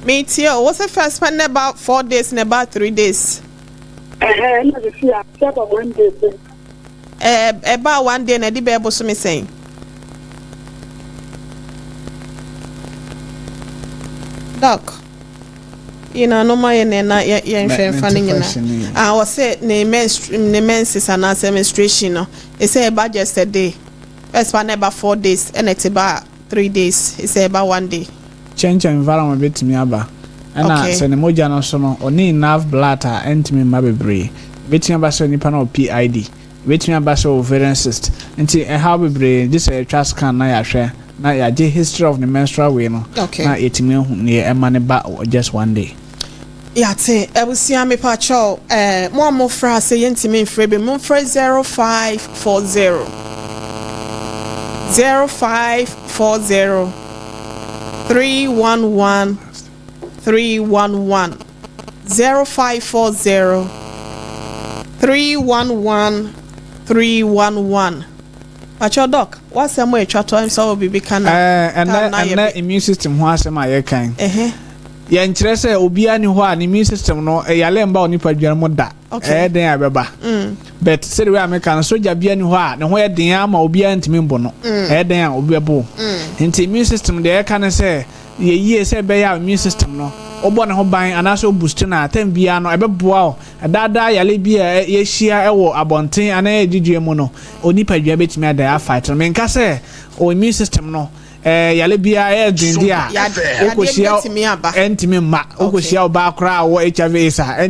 Metie o. Wo sɛ first pɛ na ɛba 4 days na ɛba 3 days? Ɛhɛn, ɛna sisi a ɛba one day pɛ. Ɛba one day na ɛde bɛɛ bosome sɛn? Doc, yina no ma yɛ ne na yɛnhwɛ mfa no nyinaa. Ah, ɔsɛ ne menses anaasɛ menstruation no ɛsɛ ɛba just a day. First pa na ɛba 4 days, ɛna ɛte ba 3 days, ɛsɛ ɛba one day. Change environment bɛtumi aba, ɛna sɛ ne mogya no so no ɔne enough blood a, ɛntumi mma bebree. Bɛtumi aba sɛ nipa no wɔ PID, bɛtumi aba sɛ ovarian cyst, nti ɛhaw bebree gye sɛ yɛtwa scan na yɛahwɛ na yɛagye history of ne menstrual way no na yɛtumi ahu neɛ ɛma ne ba just one day. Yàtɛ, abusua, mepakyɛw, mo a mofra sɛ yɛntumi mfrɛ bi, momfrɛ 0540 0540 311 311, 0540 311 311. Pakyɛw Doc, wasɛm a atwa to sɛ wɔ biribi ka na Ɛnɛ immune system ho asɛm a yɛkan, yɛnkyerɛ sɛ obiara ni hɔ a ne immune system no ɛyale mba wɔ nipadua no mu da. Ɛyɛ den a ɛbɛba, but sɛde wei a meka no, sogya bia ni hɔ a ne ho yɛ den ama obiara ntumi mbɔ no. Ɛyɛ den a obi bɛbo. Nti immune system deɛ, yɛka ne sɛ yɛyie sɛ ɛbɛyɛ a immune system no wobɔ ne ho ban anaasɛ woboost no a, time biara no ɛbɛboa wo daadaa yale bi a yɛahyia ɛwɔ abɔnten anaa yɛgyedua mu no, onipadua bɛtumi ada afight no. Menka sɛ o immune system no yale biara ɛyɛ den deɛ a wokɔhyia ɛntumi mma. Wokɔhyia ɔbaa koraa a wɔ HIV AIDS a ɛntumi.